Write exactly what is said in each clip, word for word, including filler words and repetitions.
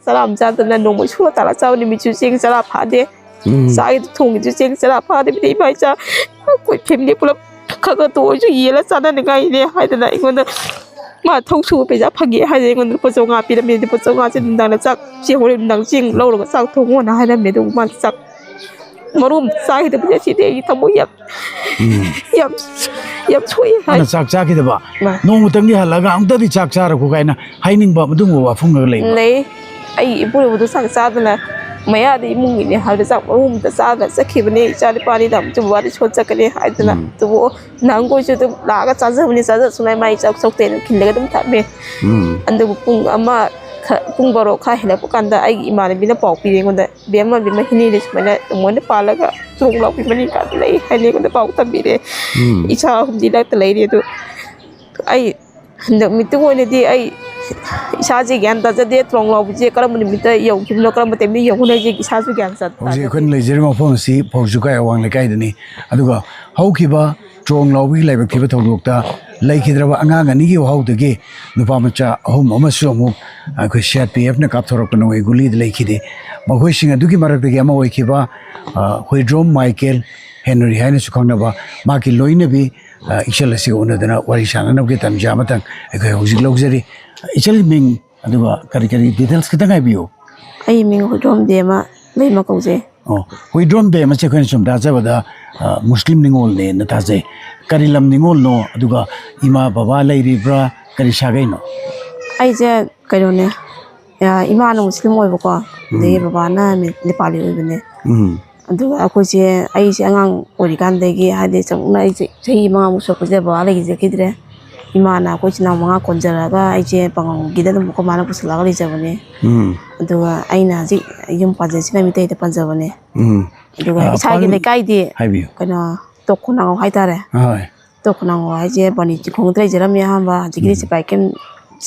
ꯆꯔꯥ ꯑꯃ ꯆꯥꯗꯅ ꯅꯣꯡꯃ ꯁꯨꯔ ꯇꯥꯔ ꯆꯥꯕ ꯅꯨꯃꯤꯠꯁꯨ ꯆꯦꯡ ꯆꯔꯥ ꯐꯥꯗꯦ꯫ ꯎꯝ꯫ ꯆꯥꯛ ꯊꯣꯡꯉꯤꯁꯨ ꯆꯦꯡ ꯆꯔꯥ ꯐꯥꯗꯕꯤꯗ ꯏꯃꯥ ꯏꯆꯥ ꯑꯩꯈꯣꯏ ꯐꯦꯃꯤꯂꯤ ꯄꯨꯂꯞ ꯈꯔ ꯈꯔ ꯇꯣꯛꯑꯁꯨ ꯌꯦꯜꯂ ꯆꯥꯅꯅꯤꯡꯉꯥꯏꯅꯦ ꯍꯥꯏꯗꯅ ꯑꯩꯉꯣꯟꯗ ꯃꯥ ꯊꯧ ꯁꯨꯕ ꯄꯩꯁꯥ ꯐꯪꯉꯦ ꯍꯥꯏꯗꯅ ꯑꯩꯉꯣꯟꯗ ꯂꯨꯄꯥ ꯆꯥꯝꯃꯉꯥ ꯄꯤꯔꯝꯃꯦ꯫ ꯂꯨꯄꯥ ꯆꯥꯝꯃꯉꯥꯁꯦ ꯅꯨꯡꯗꯥꯡꯗ ꯆꯥꯛ ꯆꯦꯡ ꯍꯣꯔꯦꯟ ꯅꯨꯡꯗꯥꯡ ꯆꯦꯡ ꯂꯧꯔꯒ ꯆꯥꯛ ꯊꯣꯡꯉꯣꯅ ꯍꯥꯏꯔꯝꯃꯦ꯫ ꯑꯗꯨꯒ ꯃꯥ ꯆꯥꯛ ꯃꯔꯨ ꯑꯃ ꯆꯥꯈꯤꯗꯕꯁꯦ ꯁꯤꯗꯤ ꯑꯩꯒꯤ ꯊꯃꯣꯏ ꯌꯥꯝ ꯎꯝ꯫ ꯌꯥꯝ ꯌꯥꯝ ꯁꯣꯛꯑꯦ ꯍꯥꯏ꯫ ꯃꯥꯅ ꯆꯥꯛ ꯆꯥꯈꯤꯗꯕ? ꯃꯥ꯫ ꯅꯣꯡꯃꯇꯪꯗꯤ ꯍꯜꯂꯒ ꯑꯃꯨꯛꯇꯗꯤ ꯆꯥꯛ ꯆꯥꯔꯛꯈꯣ ꯀꯥꯏꯅ ꯍꯥꯏꯅꯤꯡꯕ ꯑꯗꯨꯒꯨꯝꯕ ꯋꯥꯐꯝꯒ ꯂꯩꯕ꯭ꯔꯥ? ꯂꯩ꯫ ꯑꯩ ꯏꯄꯨꯔꯣꯏꯕꯗꯣ ꯆꯥꯛ ꯆꯥꯗꯅ ꯃꯌꯥꯗ ꯏꯃꯨꯡꯒꯤꯅꯦ ꯍꯥꯏꯕꯗ ꯆꯥꯛ ꯃꯔꯨ ꯑꯝꯇ ꯆꯥꯗꯅ ꯆꯠꯈꯤꯕꯅꯦ꯫ ꯏꯆꯥ ꯅꯨꯄꯥꯅꯤꯗ ꯑꯃꯨꯛꯁꯨ ꯋꯥꯔꯤ ꯁꯣꯠ ꯆꯠꯀꯅꯤ ꯍꯥꯏꯗꯅ꯫ ꯎꯝ꯫ ꯑꯗꯨꯕꯨ ꯅꯍꯥꯟꯈꯣꯏꯁꯨ ꯑꯗꯨꯝ ꯂꯥꯛꯑꯒ ꯆꯥꯖꯕꯅꯤ, ꯆꯥꯖꯁꯨ ꯂꯥꯏ ꯃꯥꯏ ꯆꯥꯛ ꯆꯧꯇꯦ ꯑꯗꯨꯝ ꯈꯤꯜꯂꯒ ꯑꯗꯨꯝ ꯊꯝꯃꯦ꯫ ꯎꯝ꯫ ꯑꯗꯨꯕꯨ ꯄꯨꯡ ꯑꯃ ꯈ-, ꯄꯨꯡ ꯕꯥꯔꯣ ꯈꯔ ꯍꯦꯜꯂꯛꯄ ꯀꯥꯟꯗ ꯑꯩꯒꯤ ꯏꯃꯥꯟꯅꯕꯤꯅ ꯄꯥꯎ ꯄꯤꯔꯦ ꯑꯩꯉꯣꯟꯗ, "ꯕꯦꯝꯃ, ꯕꯦꯝꯃ ꯍꯤꯅꯤꯗ ꯁꯨꯃꯥꯏꯅ ꯇꯨꯡꯉꯣꯟꯗ ꯄꯥꯜꯂꯒ ꯆꯣꯡ ꯂꯥꯎꯕꯤ ꯃꯅꯤꯡ ꯀꯥꯗ ꯂꯩ" ꯍꯥꯏꯅ ꯑꯩꯉꯣꯟꯗ ꯄꯥꯎ ꯇꯝꯕꯤꯔꯦ꯫ ꯎꯝ꯫ ꯏꯆꯥ ꯑꯍꯨꯝꯗꯤ ꯏꯅꯥꯛꯇ ꯂꯩꯔꯦ꯫ ꯑꯗꯨ ꯑꯩ ꯍꯟꯗꯛ ꯃꯤꯇꯤꯡ ꯑꯣꯏꯅꯗꯤ ꯑꯩ ꯏꯁꯥꯁꯦ ꯒ꯭ꯌꯥꯟ ꯇꯥꯖꯗꯦ꯫ ꯇ꯭ꯔꯣꯡ ꯂꯥꯎꯕꯁꯦ ꯀꯔꯝꯕ ꯅꯨꯃꯤꯠꯇ ꯌꯧꯈꯤꯕꯅꯣ, ꯀꯔꯝꯕ ꯇꯥꯏꯃꯤꯡ ꯌꯧꯒꯅꯤ ꯍꯥꯏꯁꯦ ꯏꯁꯥꯁꯨ ꯒ꯭ꯌꯥꯟ ꯆꯠ-, ꯍꯧꯖꯤꯛ ꯇꯥꯖꯗꯦ꯫ ꯑꯩꯈꯣꯏꯅ ꯂꯩꯖꯔꯤꯕ ꯃꯐꯝ ꯑꯁꯤ ꯐꯧꯖꯨꯀꯥꯏ ꯑꯋꯥꯡ ꯂꯩꯀꯥꯏꯗꯅꯤ꯫ ꯑꯗꯨꯒ ꯍꯧꯈꯤꯕ ꯇ꯭ꯔꯣꯡ ꯂꯥꯎꯕꯒꯤ ꯂꯥꯏꯕꯛ ꯊꯤꯕ ꯊꯧꯗꯣꯛꯇ ꯂꯩꯈꯤꯗ꯭ꯔꯕ ꯑꯉꯥꯡ ꯑꯅꯤꯒꯤ ꯋꯥꯍꯧꯗꯒꯤ ꯅꯨꯄꯥ ꯃꯆꯥ ꯑꯍꯨꯝ ꯑꯃꯁꯨ ꯑꯃꯨꯛ ꯑꯩꯈꯣꯏ ꯁꯤ ꯑꯥꯔ ꯄꯤ ꯑꯦꯐꯅ ꯀꯥꯞꯊꯣꯔꯛꯄ ꯅꯣꯡꯃꯩ ꯒꯨꯂꯤꯗ ꯂꯩꯈꯤꯗꯦ꯫ ꯃꯈꯣꯏꯁꯤꯡ ꯑꯗꯨꯒꯤ ꯃꯔꯛꯇꯒꯤ ꯑꯃ ꯑꯣꯏꯈꯤꯕ, ꯑ, ꯍꯨꯏꯗ꯭ꯔꯣꯝ ꯃꯥꯏꯀꯦꯜ ꯍꯦꯅꯔꯤ ꯍꯥꯏꯅꯁꯨ ꯈꯪꯅꯕ ꯃꯍꯥꯛꯀꯤ ꯂꯣꯏꯅꯕꯤ, ꯑ, ꯏꯆꯜ ꯑꯁꯤꯒ ꯎꯅꯗꯨꯅ ꯋꯥꯔꯤ ꯁꯥꯟꯅꯅꯕꯒꯤ ꯇꯥꯟꯖꯥ ꯑꯃꯇꯪ ꯑꯩꯈꯣꯏ ꯍꯧꯖꯤꯛ ꯂꯧꯖꯔꯤ꯫ ꯏꯆꯜꯒꯤ ꯃꯤꯡ ꯑꯗꯨꯒ ꯀꯔꯤ ꯀꯔꯤ ꯗꯤꯇꯦꯜꯁ ꯈꯤꯇꯪ ꯍꯥꯏꯕꯤꯌꯨ꯫ ꯑꯩ ꯃꯤꯡ ꯍꯨꯏꯗ꯭ꯔꯣꯝ ꯕꯦꯝꯃ ꯂꯩꯃ ꯀꯧꯖꯩ꯫ ꯑꯣ, ꯍꯨꯏꯗ꯭ꯔꯣꯝ ꯕꯦꯝꯃꯁꯦ ꯑꯩꯈꯣꯏꯅ ꯁꯨꯝ ꯇꯥꯖꯕꯗ, ꯑ, ꯃꯨꯁꯂꯤꯝ ꯅꯤꯉꯣꯜꯅꯦꯅ ꯇꯥꯖꯩ꯫ ꯀꯔꯤ ꯂꯝ ꯅꯤꯉꯣꯜꯅꯣ? ꯑꯗꯨꯒ ꯏꯃꯥ ꯕꯕꯥ ꯂꯩꯔꯤꯕ꯭ꯔꯥ? ꯀꯔꯤ ꯁꯥꯒꯩꯅꯣ? ꯑꯩꯁꯦ ꯀꯩꯅꯣꯅꯦ, ꯑ, ꯏꯃꯥꯅ ꯃꯨꯁꯂꯤꯝ ꯑꯣꯏꯕꯀꯣ, ꯑꯗꯒꯤ ꯎꯝ꯫ ꯕꯕꯥꯅ ꯃꯤ-, ꯅꯦꯄꯥꯂꯤ ꯑꯣꯏꯕꯅꯦ꯫ ꯎꯝ꯫ ꯑꯗꯨꯒ ꯑꯩꯈꯣꯏꯁꯦ, ꯑꯩꯁꯦ ꯑꯉꯥꯡ ꯑꯣꯏꯔꯤꯀꯥꯟꯗꯒꯤ, ꯍꯥꯏꯗꯤ, ꯆꯥꯎꯔꯥꯛꯅ ꯑꯩꯁꯦ ꯆꯍꯤ ꯃꯉꯥꯃꯨꯛ ꯁꯨꯔꯛꯄꯁꯦ ꯕꯕꯥ ꯂꯩꯈꯤꯖꯈꯤꯗ꯭ꯔꯦ꯫ ꯏꯃꯥꯅ ꯑꯩꯈꯣꯏ ꯏꯆꯤꯟ ꯏꯅꯥꯎ ꯃꯉꯥ ꯀꯣꯟꯖꯔꯒ ꯑꯩꯁꯦ ꯄꯥꯉꯜꯒꯤꯗ ꯑꯗꯨꯝ ꯑꯩꯈꯣꯏ ꯃꯥꯅ ꯄꯨꯁꯤꯜꯂꯒ ꯂꯩꯖꯕꯅꯦ꯫ ꯎꯝ꯫ ꯑꯗꯨꯒ ꯑꯩꯅ ꯍꯧꯖꯤꯛ ꯌꯨꯝ ꯄꯥꯟꯖꯔꯤꯁꯤꯅ ꯃꯤꯇꯩꯗ ꯄꯥꯟꯖꯕꯅꯦ꯫ ꯎꯝ꯫ ꯑꯗꯨꯒ ꯑ, ꯏꯁꯥꯒꯤ ꯄꯥꯉꯜ-, ꯂꯩꯀꯥꯏꯗꯤ ꯍꯥꯏꯕꯤꯌꯨ꯫ ꯀꯩꯅꯣ, ꯇꯣꯞ ꯈꯣꯡꯅꯥꯡ ꯍꯥꯏꯇꯥꯔꯦ꯫ ꯍꯣꯏ꯫ ꯇꯣꯞ ꯈꯣꯡꯅꯥꯡ ꯍꯥꯏꯁꯦ ꯕꯥꯔꯨꯅꯤ ꯆꯤꯡꯈꯣꯡꯗ ꯂꯩꯖꯔꯝꯃꯦ ꯑꯍꯥꯟꯕ, ꯍꯧꯖꯤꯛꯀꯤꯗꯤ ꯎꯝ꯫ ꯁꯤꯐꯥꯏ ꯀꯦꯝ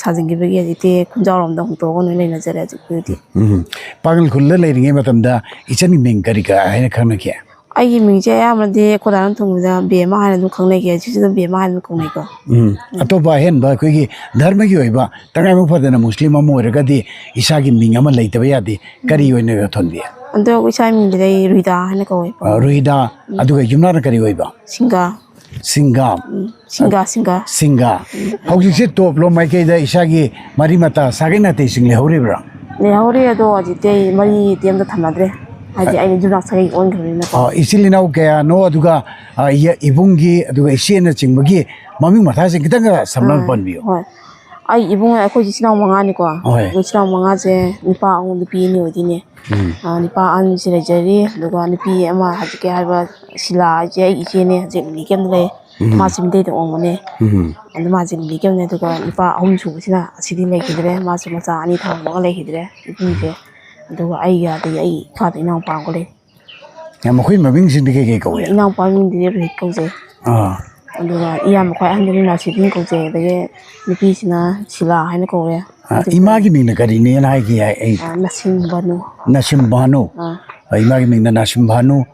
ꯁꯥꯖꯤꯟꯈꯤꯕꯒꯤ ꯍꯧꯖꯤꯛꯇꯤ ꯈꯨꯟꯖꯥꯎꯔꯣꯝꯗ ꯍꯣꯡꯗꯣꯛꯑꯒ ꯂꯣꯏ ꯂꯩꯅꯖꯔꯦ ꯍꯧꯖꯤꯛꯄꯨꯗꯤ꯫ ꯎꯝ꯫ ꯄꯥꯉꯜ ꯈꯨꯜꯗ ꯂꯩꯔꯤꯉꯩ ꯃꯇꯝꯗ ꯏꯆꯟꯒꯤ ꯃꯤꯡ ꯀꯔꯤ ꯀꯥ ꯍꯥꯏꯅ ꯈꯪꯅꯈꯤ? ꯑꯩꯒꯤ ꯃꯤꯡꯁꯦ ꯑꯌꯥꯝꯕꯗꯤ ꯑꯩꯈꯣꯏ ꯗꯥꯅ ꯊꯣꯟꯕꯗ ꯕꯦꯝꯃ ꯍꯥꯏꯅ ꯑꯗꯨꯝ ꯈꯪꯅꯩ, ꯍꯧꯖꯤꯛꯁꯨ ꯑꯗꯨꯝ ꯕꯦꯝꯃ ꯍꯥꯏꯅ ꯑꯗꯨꯝ ꯈꯪꯅꯩꯀꯣ꯫ ꯎꯝ꯫ ꯑꯇꯣꯞꯄ ꯑꯍꯦꯟꯕ ꯑꯩꯈꯣꯏꯒꯤ ꯙꯔꯃꯒꯤ ꯑꯣꯏꯕ ꯇꯉꯥꯏꯐꯗꯅ ꯃꯨꯁꯂꯤꯝ ꯑꯃ ꯑꯣꯏꯔꯒꯗꯤ ꯏꯁꯥꯒꯤ ꯃꯤꯡ ꯑꯃ ꯂꯩꯇꯕ ꯌꯥꯗꯦ꯫ ꯀꯔꯤ ꯑꯣꯏꯅ ꯊꯣꯟꯕꯤ? ꯑꯗꯣ ꯏꯁꯥꯒꯤ ꯃꯤꯡꯗꯤ ꯑꯩ ꯔꯨꯍꯤꯗꯥ ꯍꯥꯏꯅ ꯀꯧꯋꯦ꯫ ꯑ, ꯔꯨꯍꯤꯗꯥ, ꯑꯗꯨꯒ ꯌꯨꯝꯅꯥꯛꯅ ꯀꯔꯤ ꯑꯣꯏꯕ? ꯁꯤꯡꯒꯥ꯫ ꯁꯤꯡꯒꯥ꯫ ꯎꯝ, ꯁꯤꯡꯒꯥ, ꯁꯤꯡꯒꯥ꯫ ꯁꯤꯡꯒꯥ꯫ ꯍꯧꯖꯤꯛꯁꯦ ꯇꯣꯞꯂꯣꯝ ꯃꯥꯏꯀꯩꯗ ꯏꯁꯥꯒꯤ ꯃꯔꯤ ꯃꯇꯥ ꯁꯥꯒꯩ ꯅꯥꯇꯩꯁꯤꯡ ꯂꯩꯍꯧꯔꯤꯕ꯭ꯔꯥ? ꯂꯩꯍꯧꯔꯤ, ꯑꯗꯣ ꯍꯧꯖꯤꯛꯇꯤ ꯑꯩ ꯃꯔꯤꯗꯤ ꯑꯝꯇ ꯊꯝꯅꯗ꯭ꯔꯦ꯫ ꯍꯥꯏꯗꯤ ꯑ- ꯑꯩꯅ ꯌꯨꯝꯅꯥꯛ ꯁꯥꯒꯩ ꯑꯣꯟꯈ꯭ꯔꯕꯅꯤꯅꯀꯣ꯫ ꯑ, ꯏꯆꯤꯜ ꯏꯅꯥꯎ ꯀꯌꯥꯅꯣ, ꯑꯗꯨꯒ, ꯑ, ꯏꯌꯥ-, ꯏꯕꯨꯡꯒꯤ, ꯑꯗꯨꯒ ꯏꯆꯦꯅꯆꯤꯡꯕꯒꯤ ꯃꯃꯤꯡ ꯃꯊꯥꯁꯤꯡ ꯈꯤꯇꯪꯒ ꯁꯝꯂꯞꯅ ꯑꯥ, ꯄꯟꯕꯤꯌꯨ꯫ ꯍꯣꯏ꯫ ꯑꯩ ꯏꯕꯨꯡ, ꯑꯩꯈꯣꯏ ꯏꯆꯤꯜ ꯏꯅꯥꯎ ꯃꯉꯥꯅꯤꯀꯣ꯫ ꯍꯣꯏ꯫ ꯑꯩꯈꯣꯏ ꯏꯆꯤꯜ ꯏꯅꯥꯎ ꯃꯉꯥꯁꯦ ꯅꯨꯄꯥ ꯑꯍꯨꯝ, ꯅꯨꯄꯤ ꯑꯅꯤ ꯑꯣꯏꯗꯣꯏꯅꯦ꯫ ꯎꯝ꯫ ꯑ, ꯅꯨꯄꯥ ꯑꯍꯟꯁꯤ ꯂꯩꯖꯔꯤ, ꯑꯗꯨꯒ ꯅꯨꯄꯤ ꯑꯃ ꯍꯧꯖꯤꯛꯀꯤ ꯍꯥꯏꯕ ꯁꯤꯂꯥ ꯍꯥꯏꯁꯦ ꯑꯩ ꯏꯆꯦꯅꯦ, ꯍꯧꯖꯤꯛ ꯃꯤꯂꯤꯀꯦꯝꯗ ꯂꯩ꯫ ꯎꯝ꯫ ꯃꯥꯁꯤ ꯃꯤꯇꯩꯗ ꯑꯣꯡꯕꯅꯦ꯫ ꯎꯝ꯫ ꯑꯗꯨ ꯃꯥꯁꯤ ꯃꯤꯂꯤꯀꯦꯝꯅꯦ, ꯑꯗꯨꯒ ꯅꯨꯄꯥ ꯑꯍꯨꯝ ꯁꯨꯕꯁꯤꯅ ꯑꯁꯤꯗꯤ ꯂꯩꯈꯤꯗ꯭ꯔꯦ, ꯃꯥꯁꯨ ꯃꯆꯥ ꯑꯅꯤ ꯊꯝꯃꯒ ꯂꯩꯈꯤꯗ꯭ꯔꯦ, ꯅꯨꯄꯤꯁꯦ꯫ ꯑꯗꯨꯒ ꯑꯩꯒ ꯑꯗꯒꯤ ꯑꯩ ꯏꯈꯥꯗ ꯏꯅꯥꯎꯄꯥ ꯑꯃꯒ ꯂꯩ꯫ ꯌꯥꯝ, ꯃꯈꯣꯏ ꯃꯃꯤꯡꯁꯤꯡꯗꯤ ꯀꯩ ꯀꯩ ꯀꯧꯏ? ꯏꯅꯥꯎꯄꯥ ꯃꯤꯡꯗꯤ ꯔꯣꯍꯤꯠ ꯀꯧꯖꯩ꯫ ꯑꯥ꯫ ꯑꯗꯨꯒ ꯏꯌꯥꯝꯕ ꯈ꯭ꯋꯥꯏ ꯑꯍꯟꯗꯨꯅ ꯅꯥꯁꯤꯗꯤꯟ ꯀꯧꯖꯩ, ꯑꯗꯒꯤ ꯅꯨꯄꯤꯁꯤꯅ ꯁꯤꯂꯥ ꯍꯥꯏꯅ ꯀꯧꯋꯦ꯫ ꯑꯥ, ꯑꯗꯨꯒ ꯏꯃꯥꯒꯤ ꯃꯤꯡꯅ ꯀꯔꯤꯅꯦꯅ ꯍꯥꯏꯈꯤ ꯍꯥꯏ ꯑꯩ? ꯑꯥ, ꯅꯁꯤꯝ ꯕꯥꯅꯨ꯫ ꯅꯁꯤꯝ ꯕꯥꯅꯨ꯫ ꯑꯥ꯫ ꯑꯥ, ꯏꯃꯥꯒꯤ ꯃꯤꯡꯅ ꯅꯁꯤꯝ ꯕꯥꯅꯨ꯫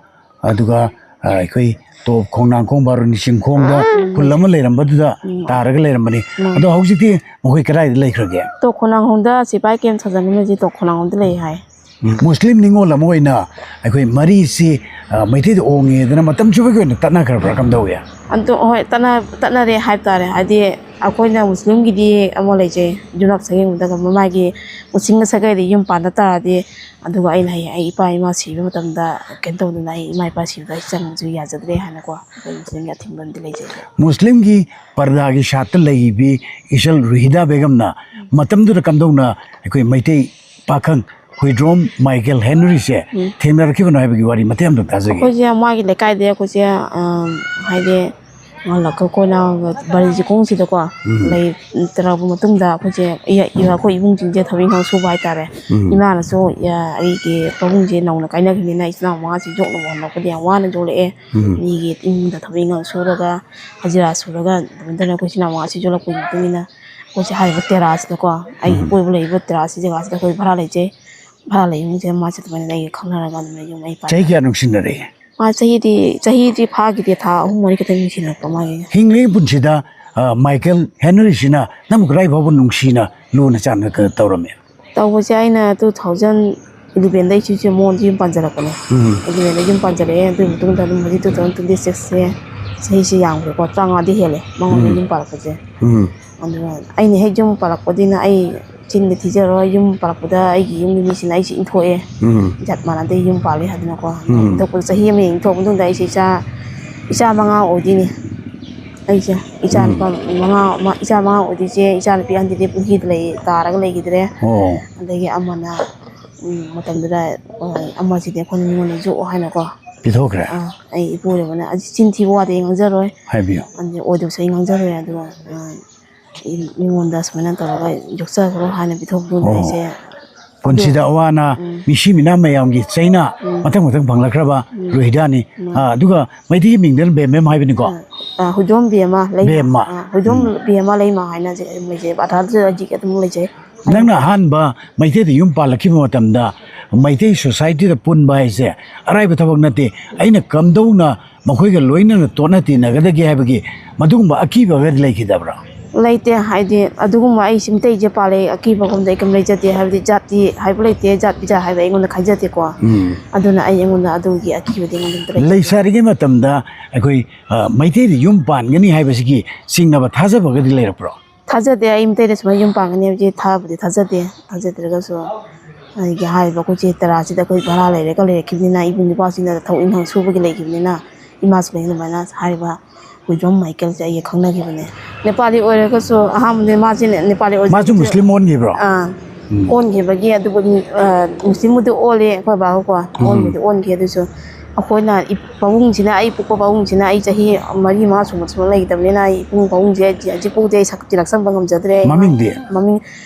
ꯑꯗꯨꯒ, ꯑꯥ, ꯑꯩꯈꯣꯏ ꯇꯣꯞ ꯈꯣꯡꯅꯥꯡꯈꯣꯡ ꯕꯥꯔꯨꯅꯤ ꯆꯤꯡꯈꯣꯡꯗ ꯎꯝ꯫ ꯈꯨꯜ ꯑꯃ ꯂꯩꯔꯝꯕꯗꯨꯗ ꯎꯝ꯫ ꯇꯥꯔꯒ ꯂꯩꯔꯝꯕꯅꯤ꯫ ꯎꯝ꯫ ꯑꯗꯣ ꯍꯧꯖꯤꯛꯇꯤ ꯃꯈꯣꯏ ꯀꯗꯥꯏꯗ ꯂꯩꯈ꯭ꯔꯒꯦ? ꯇꯣꯞ ꯈꯣꯡꯅꯥꯡꯈꯣꯡꯗ ꯁꯤꯐꯥꯏ ꯀꯦꯝ ꯁꯥꯖꯟꯕꯁꯤ ꯇꯣꯞ ꯈꯣꯡꯅꯥꯡꯈꯣꯡꯗ ꯂꯩ ꯍꯥꯏ꯫ ꯎꯝ꯫ ꯃꯨꯁꯂꯤꯝ ꯅꯤꯉꯣꯜ ꯑꯃ ꯑꯣꯏꯅ ꯑꯩꯈꯣꯏ ꯃꯔꯤꯁꯤ, ꯑ, ꯃꯩꯇꯩꯗ ꯑꯣꯡꯉꯦꯗꯅ ꯃꯇꯝ ꯆꯨꯞꯄꯒꯤ ꯑꯣꯏꯅ ꯇꯠꯅꯈ꯭ꯔꯕ꯭ꯔꯥ, ꯀꯝꯗꯧꯏ? ꯑꯗꯣ, ꯍꯣꯏ, ꯇꯠꯅ-, ꯇꯠꯅꯔꯦ ꯍꯥꯏꯕ ꯇꯥꯔꯦ꯫ ꯍꯥꯏꯗꯤ ꯑꯩꯈꯣꯏꯅ ꯃꯨꯁꯂꯤꯝꯒꯤꯗꯤ ꯑꯃ ꯂꯩꯖꯩ, ꯌꯨꯝꯅꯥꯛ ꯁꯥꯒꯩ ꯑꯃꯗꯒ ꯃꯥꯒꯤ ꯃꯨꯁꯂꯤꯝꯒ ꯁꯥꯒꯩꯗ ꯌꯨꯝ ꯄꯥꯟꯗ ꯇꯥꯔꯗꯤ, ꯑꯗꯨꯒ ꯑꯩꯅ ꯍꯌꯦꯡ ꯑꯩ ꯏꯄꯥ ꯏꯃꯥ ꯁꯤꯕ ꯃꯇꯝꯗ ꯀꯩꯅꯣ ꯇꯧꯗꯅ ꯑꯩ ꯏꯃꯥ ꯏꯄꯥ ꯁꯤꯕꯗ ꯑꯩ ꯆꯪꯕꯁꯨ ꯌꯥꯖꯗ꯭ꯔꯦ ꯍꯥꯏꯅꯀꯣ, ꯑꯩꯈꯣꯏ ꯃꯨꯁꯂꯤꯝꯒꯤ ꯑꯊꯤꯡꯕ ꯑꯃꯗꯤ ꯂꯩꯖꯩ꯫ ꯃꯨꯁꯂꯤꯝꯒꯤ ꯄꯔꯗꯥꯒꯤ ꯁꯥꯠꯇ ꯂꯩꯕꯤ ꯏꯆꯜ ꯔꯨꯍꯤꯗꯥ ꯕꯦꯒꯝꯅ ꯃꯇꯝꯗꯨꯗ ꯀꯝꯗꯧꯅ ꯑꯩꯈꯣꯏ ꯃꯩꯇꯩ ꯄꯥꯈꯪ ꯍꯨꯏꯗ꯭ꯔꯣꯝ ꯃꯥꯏꯀꯦꯜ ꯍꯦꯅꯔꯤꯁꯦ ꯎꯝ꯫ ꯊꯦꯡꯅꯔꯛꯈꯤꯕꯅꯣ ꯍꯥꯏꯕꯒꯤ ꯋꯥꯔꯤ ꯃꯇꯦꯛ ꯑꯃꯇ ꯇꯥꯖꯒꯦ꯫ ꯑꯩꯈꯣꯏꯁꯦ ꯃꯥꯒꯤ ꯂꯩꯀꯥꯏꯗ ꯑꯩꯈꯣꯏꯁꯦ, ꯑ, ꯍꯥꯏꯗꯤ, ꯉꯜꯂꯛꯀ ꯑꯩꯈꯣꯏꯅ ꯕꯥꯔꯤ ꯆꯤꯡꯈꯣꯡꯁꯤꯗꯀꯣ ꯎꯝ꯫ ꯂꯩ ꯇꯧꯔꯛꯄ ꯃꯇꯨꯡꯗ ꯑꯩꯈꯣꯏꯁꯦ, ꯏꯌꯥ-, ꯏꯌꯥ-, ꯑꯩꯈꯣꯏ ꯏꯃꯨꯡꯁꯤꯡꯁꯦ ꯊꯕꯛ ꯏꯪꯈꯥꯡ ꯁꯨꯕ ꯍꯥꯏꯇꯥꯔꯦ꯫ ꯎꯝ꯫ ꯏꯃꯥꯅꯁꯨ, ꯏꯌꯥ-, ꯑꯩꯒꯤ ꯄꯥꯕꯨꯡꯁꯦ ꯅꯧꯅ ꯀꯥꯏꯅꯈꯤꯕꯅꯤꯅ ꯏꯆꯤꯜ ꯏꯅꯥꯎ ꯃꯉꯥꯁꯤ ꯌꯣꯛꯅꯕ ꯍꯣꯠꯅꯔꯛꯄꯗ ꯌꯥꯝ ꯋꯥꯅ ꯌꯣꯛꯂꯛꯑꯦ꯫ ꯎꯝ꯫ ꯃꯤꯒꯤ ꯏꯃꯨꯡꯗ ꯊꯕꯛ ꯏꯪꯈꯥꯡ ꯁꯨꯔꯒ ꯍꯖꯤꯔꯥ ꯁꯨꯔꯒ ꯑꯗꯨꯃꯥꯏꯅ ꯇꯧꯔꯒ ꯑꯩꯈꯣꯏ ꯏꯆꯤꯜ ꯏꯅꯥꯎ ꯃꯉꯥꯁꯤ ꯌꯣꯛꯂꯛꯄꯒꯤ ꯃꯇꯨꯡ ꯏꯟꯅ ꯑꯩꯈꯣꯏꯁꯦ ꯍꯥꯏꯔꯤꯕ ꯇꯦꯔꯥꯁꯤꯗꯀꯣ, ꯑꯩꯒꯤ ꯎꯝ꯫ ꯀꯣꯏꯕ ꯂꯩꯔꯤꯕ ꯇꯦꯔꯥꯁꯤ ꯖꯒꯥꯁꯤꯗ ꯑꯩꯈꯣꯏ ꯚꯔꯥ ꯂꯩꯖꯩ꯫ ꯚꯔꯥ ꯂꯩꯕꯁꯦ ꯃꯥꯁꯦ ꯑꯗꯨꯃꯥꯏꯅ ꯑꯩꯒ ꯈꯪꯅꯔꯒ ꯑꯗꯨꯃꯥꯏꯅ ꯌꯨꯝ ꯑꯩ ꯄꯥꯜꯂꯦ꯫ ꯆꯍꯤ ꯀꯌꯥ ꯅꯨꯡꯁꯤꯅꯔꯛꯏ? ꯃꯥ ꯆꯍꯤꯗꯤ ꯆꯍꯤꯗꯤ ꯐꯥꯈꯤꯗꯦ, ꯊꯥ ꯑꯍꯨꯝ ꯃꯔꯤ ꯈꯛꯇꯪ ꯅꯨꯡꯁꯤꯅꯔꯛꯄ ꯃꯥꯒꯤ꯫ ꯍꯤꯡꯂꯤꯉꯩ ꯄꯨꯟꯁꯤꯗ, ꯑ, ꯃꯥꯏꯀꯦꯜ ꯍꯦꯅꯔꯤꯁꯤꯅ ꯅꯪꯕꯨ ꯀꯗꯥꯏ ꯐꯥꯎꯕ ꯅꯨꯡꯁꯤꯅ ꯂꯨꯅ ꯆꯥꯟꯅ ꯀ-, ꯇꯧꯔꯝꯃꯤ? ꯇꯧꯕꯁꯦ ꯑꯩꯅ two thousand elevenꯗ ꯑꯩꯁꯦ ꯃꯉꯣꯟꯗ ꯌꯨꯝ ꯄꯥꯟꯖꯔꯛꯄꯅꯦ꯫ ꯎꯝ꯫ Elevenꯗ ꯌꯨꯝ ꯄꯥꯟꯖꯔꯛꯑꯦ꯫ ꯑꯗꯨꯒꯤ ꯃꯇꯨꯡꯗ ꯑꯗꯨꯝ ꯍꯧꯖꯤꯛ two thousand twenty sixꯁꯦ ꯆꯍꯤꯁꯦ ꯌꯥꯝꯈ꯭ꯔꯦꯀꯣ, ꯇꯔꯥꯃꯉꯥꯗꯤ ꯍꯦꯜꯂꯦ ꯃꯉꯣꯟꯗ ꯎꯝ꯫ ꯌꯨꯝ ꯄꯥꯜꯂꯛꯄꯁꯦ꯫ ꯎꯝ꯫ ꯑꯗꯨꯒ ꯑꯩꯅ ꯍꯦꯛ ꯌꯨꯝ ꯄꯥꯜꯂꯛꯄꯗꯒꯤꯅ ꯑꯩ ꯆꯤꯟꯗ ꯊꯤꯖꯔꯣꯏ, ꯌꯨꯝ ꯄꯥꯜꯂꯛꯄꯗ ꯑꯩꯒꯤ ꯌꯨꯝꯒꯤ ꯃꯤꯁꯤꯡꯅ ꯑꯩꯁꯦ ꯏꯟꯊꯣꯛꯑꯦ꯫ ꯎꯝ꯫ ꯖꯥꯠ ꯃꯥꯟꯅꯗꯦ, ꯌꯨꯝ ꯄꯥꯜꯂꯦ ꯍꯥꯏꯗꯅꯀꯣ꯫ ꯎꯝ꯫ ꯏꯟꯊꯣꯛꯄꯗ ꯆꯍꯤ ꯑꯃ ꯏꯟꯊꯣꯛꯄ ꯃꯇꯨꯡꯗ ꯑꯩꯁꯦ ꯏꯆꯥ, ꯏꯆꯥ ꯃꯉꯥ ꯑꯣꯏꯗꯣꯏꯅꯤ꯫ ꯑꯩꯁꯦ ꯏꯆꯥ ꯎꯝ꯫ ꯅꯨꯄꯥ ꯃꯉꯥ, ꯃ-, ꯏꯆꯥ ꯃꯉꯥ ꯑꯣꯏꯗꯣꯏꯁꯦ, ꯏꯆꯥ ꯅꯨꯄꯤ ꯑꯍꯟꯗꯨꯗꯤ ꯄꯨꯈ꯭ꯔꯤꯗ ꯂꯩ, ꯇꯥꯔꯒ ꯂꯩꯈꯤꯗ꯭ꯔꯦ꯫ ꯑꯣ꯫ ꯑꯗꯒꯤ ꯑꯃꯅ, ꯎꯝ, ꯃꯇꯝꯗꯨꯗ, ꯑ, ꯑꯃꯁꯤꯗꯤ ꯑꯩꯈꯣꯏꯅ ꯃꯤꯉꯣꯟꯗ ꯌꯣꯛꯑꯣ ꯍꯥꯏꯅꯀꯣ꯫ ꯄꯤꯊꯣꯛꯈ꯭ꯔꯦ꯫ ꯑ, ꯑꯩ ꯏꯄꯨꯔꯣꯏꯕꯅ, ꯑꯩ ꯆꯤꯟ ꯊꯤꯕ ꯋꯥꯗꯤ ꯑꯩ ꯉꯥꯡꯖꯔꯣꯏ꯫ ꯍꯥꯏꯕꯤꯌꯨ꯫ ꯑꯗꯩ ꯑꯣꯏꯗꯕꯁꯨ ꯑꯩ ꯉꯥꯡꯖꯔꯣꯏ꯫ ꯑꯗꯨꯒ, ꯑ, ꯑꯩ ꯃꯤꯉꯣꯟꯗ ꯁꯨꯃꯥꯏꯅ ꯇꯧꯔꯒ ꯌꯣꯛꯆꯈ꯭ꯔꯣ ꯍꯥꯏꯅ ꯄꯤꯊꯣꯛꯄꯗꯨꯗ ꯑꯣ꯫ ꯑꯩꯁꯦ ꯄꯨꯟꯁꯤꯗ ꯑꯋꯥꯅ ꯎꯝ꯫ ꯃꯤꯁꯤ ꯃꯤꯅꯥ ꯃꯌꯥꯝꯒꯤ ꯆꯩꯅ ꯎꯝ꯫ ꯃꯊꯪ ꯃꯊꯪ ꯐꯪꯂꯛꯈ꯭ꯔꯕ ꯎꯝ꯫ ꯔꯣꯍꯤꯗꯥꯅꯤ꯫ ꯎꯝ꯫ ꯑ, ꯑꯗꯨꯒ ꯃꯩꯇꯩꯒꯤ ꯃꯤꯡꯗ ꯕꯦꯝꯕꯦꯝ ꯍꯥꯏꯕꯅꯤꯀꯣ? ꯑ, ꯑ, ꯍꯨꯏꯗꯣꯝ ꯕꯦꯝꯃ ꯂꯩꯃ꯫ ꯕꯦꯝꯃ꯫ ꯑ, ꯍꯨꯏꯗꯣꯝ ꯎꯝ꯫ ꯕꯦꯝꯃ ꯂꯩꯃ ꯍꯥꯏꯅ ꯍꯧꯖꯤꯛ ꯑꯗꯨꯝ ꯂꯩꯖꯩ꯫ ꯑꯥꯙꯥꯔꯗꯁꯨ ꯍꯧꯖꯤꯛ ꯑꯗꯨꯝ ꯂꯩꯖꯩ꯫ ꯅꯪꯅ ꯑꯍꯥꯟꯕ ꯃꯩꯇꯩꯗ ꯌꯨꯝ ꯄꯥꯜꯂꯛꯈꯤꯕ ꯃꯇꯝꯗ ꯃꯩꯇꯩ ꯁꯣꯁꯥꯏꯇꯤꯗ ꯄꯨꯟꯕ ꯍꯥꯏꯁꯦ ꯑꯔꯥꯏꯕ ꯊꯕꯛ ꯅꯠꯇꯦ꯫ ꯑꯩꯅ ꯀꯝꯗꯧꯅ ꯃꯈꯣꯏꯒ ꯂꯣꯏꯅꯅ ꯇꯣꯠꯅ ꯇꯤꯟꯅꯒꯗꯒꯦ ꯍꯥꯏꯕꯒꯤ ꯃꯗꯨꯒꯨꯝꯕ ꯑꯀꯤꯕꯒꯗꯤ ꯂꯩꯈꯤꯗꯕ꯭ꯔꯥ? ꯂꯩꯇꯦ꯫ ꯍꯥꯏꯗꯤ ꯑꯗꯨꯒꯨꯝꯕ ꯑꯩ ꯁꯤ ꯃꯩꯇꯩꯁꯦ ꯄꯥꯜꯂꯦ, ꯑꯀꯤꯕꯒꯨꯝꯗ ꯑꯩ ꯀꯩꯝ ꯂꯩꯖꯗꯦ꯫ ꯍꯥꯏꯕꯗꯤ ꯖꯥꯇꯤ ꯍꯥꯏꯕ ꯂꯩꯇꯦ, ꯖꯥꯠ ꯕꯤꯖꯥꯠ ꯍꯥꯏꯕ ꯑꯩꯉꯣꯟꯗ ꯈꯥꯏꯖꯗꯦꯀꯣ꯫ ꯎꯝ꯫ ꯑꯗꯨꯅ ꯑꯩ ꯑꯩꯉꯣꯟꯗ ꯑꯗꯨꯒꯤ ꯑꯀꯤꯕꯗꯤ ꯑꯩꯉꯣꯟꯗ ꯑꯝꯇ ꯂꯩꯖꯗꯦ꯫ ꯂꯩꯁꯥꯔꯤꯉꯩ ꯃꯇꯝꯗ ꯑꯩꯈꯣꯏ, ꯑ, ꯃꯩꯇꯩꯗ ꯌꯨꯝ ꯄꯥꯟꯒꯅꯤ ꯍꯥꯏꯕꯁꯤꯒꯤ ꯆꯤꯡꯅꯕ ꯊꯥꯖꯕꯒꯗꯤ ꯂꯩꯔꯛꯄ꯭ꯔꯣ? ꯊꯥꯖꯗꯦ꯫ ꯑꯩ ꯃꯩꯇꯩꯗ ꯁꯨꯃꯥꯏꯅ ꯌꯨꯝ ꯄꯥꯟꯒꯅꯤ ꯍꯥꯏꯕꯁꯤ ꯊꯥꯕꯨꯗꯤ ꯊꯥꯖꯗꯦ꯫ ꯊꯥꯖꯗ꯭ꯔꯒꯁꯨ ꯑꯩꯒꯤ ꯍꯥꯏꯔꯤꯕ ꯑꯩꯈꯣꯏ ꯆꯦ ꯇꯔꯥꯁꯤꯗ ꯑꯩꯈꯣꯏ ꯚꯔꯥ ꯂꯩꯔꯒ ꯂꯩꯔꯛꯈꯤꯕꯅꯤꯅ, ꯏꯕꯨꯡ ꯏꯄ꯭ꯋꯥꯁꯤꯡꯅ ꯊꯕꯛ ꯏꯪꯈꯥꯡ ꯁꯨꯕꯒꯤ ꯂꯩꯈꯤꯕꯅꯤꯅ, ꯏꯃꯥꯁꯨ ꯂꯩ꯫ ꯑꯗꯨꯃꯥꯏꯅ ꯍꯥꯏꯔꯤꯕ ꯍꯨꯏꯗ꯭ꯔꯣꯝ ꯃꯥꯏꯀꯦꯜꯁꯦ ꯑꯩꯒ ꯈꯪꯅꯈꯤꯕꯅꯦ꯫ ꯅꯦꯄꯥꯂꯤ ꯑꯣꯏꯔꯒꯁꯨ ꯑꯍꯥꯟꯕꯗꯤ ꯃꯥꯁꯦ ꯅꯦꯄꯥꯂꯤ ꯑꯣꯏꯖꯕꯁꯦ ꯃꯥꯁꯨ ꯃꯨꯁꯂꯤꯝ ꯑꯣꯟꯈꯤꯕ꯭ꯔꯣ? ꯑꯥ, ꯎꯝ꯫ ꯑꯣꯟꯈꯤꯕꯒꯤ ꯑꯗꯨꯕꯨ, ꯑ, ꯃꯨꯁꯂꯤꯝꯕꯨꯗꯤ ꯑꯣꯜꯂꯦ ꯑꯩꯈꯣꯏ ꯕꯥꯕꯨꯀꯣ꯫ ꯎꯝ꯫ ꯑꯣꯟꯕꯨꯗꯤ ꯑꯣꯟꯈꯤ꯫ ꯑꯗꯨꯁꯨ ꯑꯩꯈꯣꯏꯅ ꯏ-, ꯄꯥꯕꯨꯡꯁꯤꯅ, ꯑꯩ ꯄꯣꯛꯄ ꯄꯥꯕꯨꯡꯁꯤꯅ ꯑꯩ ꯆꯍꯤ ꯃꯔꯤ ꯃꯉꯥ ꯁꯨꯕ ꯁꯨꯝ ꯂꯩꯇꯕꯅꯤꯅ ꯑꯩ ꯏꯕꯨꯡ ꯄꯥꯕꯨꯡꯁꯦ ꯍꯧꯖꯤꯛ, ꯍꯧꯖꯤꯛꯐꯥꯎꯗꯤ ꯑꯩ ꯁꯛ ꯇꯤꯂꯛꯆꯕ ꯉꯝꯖꯗ꯭ꯔꯦ꯫ ꯃꯃꯤꯡꯗꯤ? ꯃꯃꯤꯡ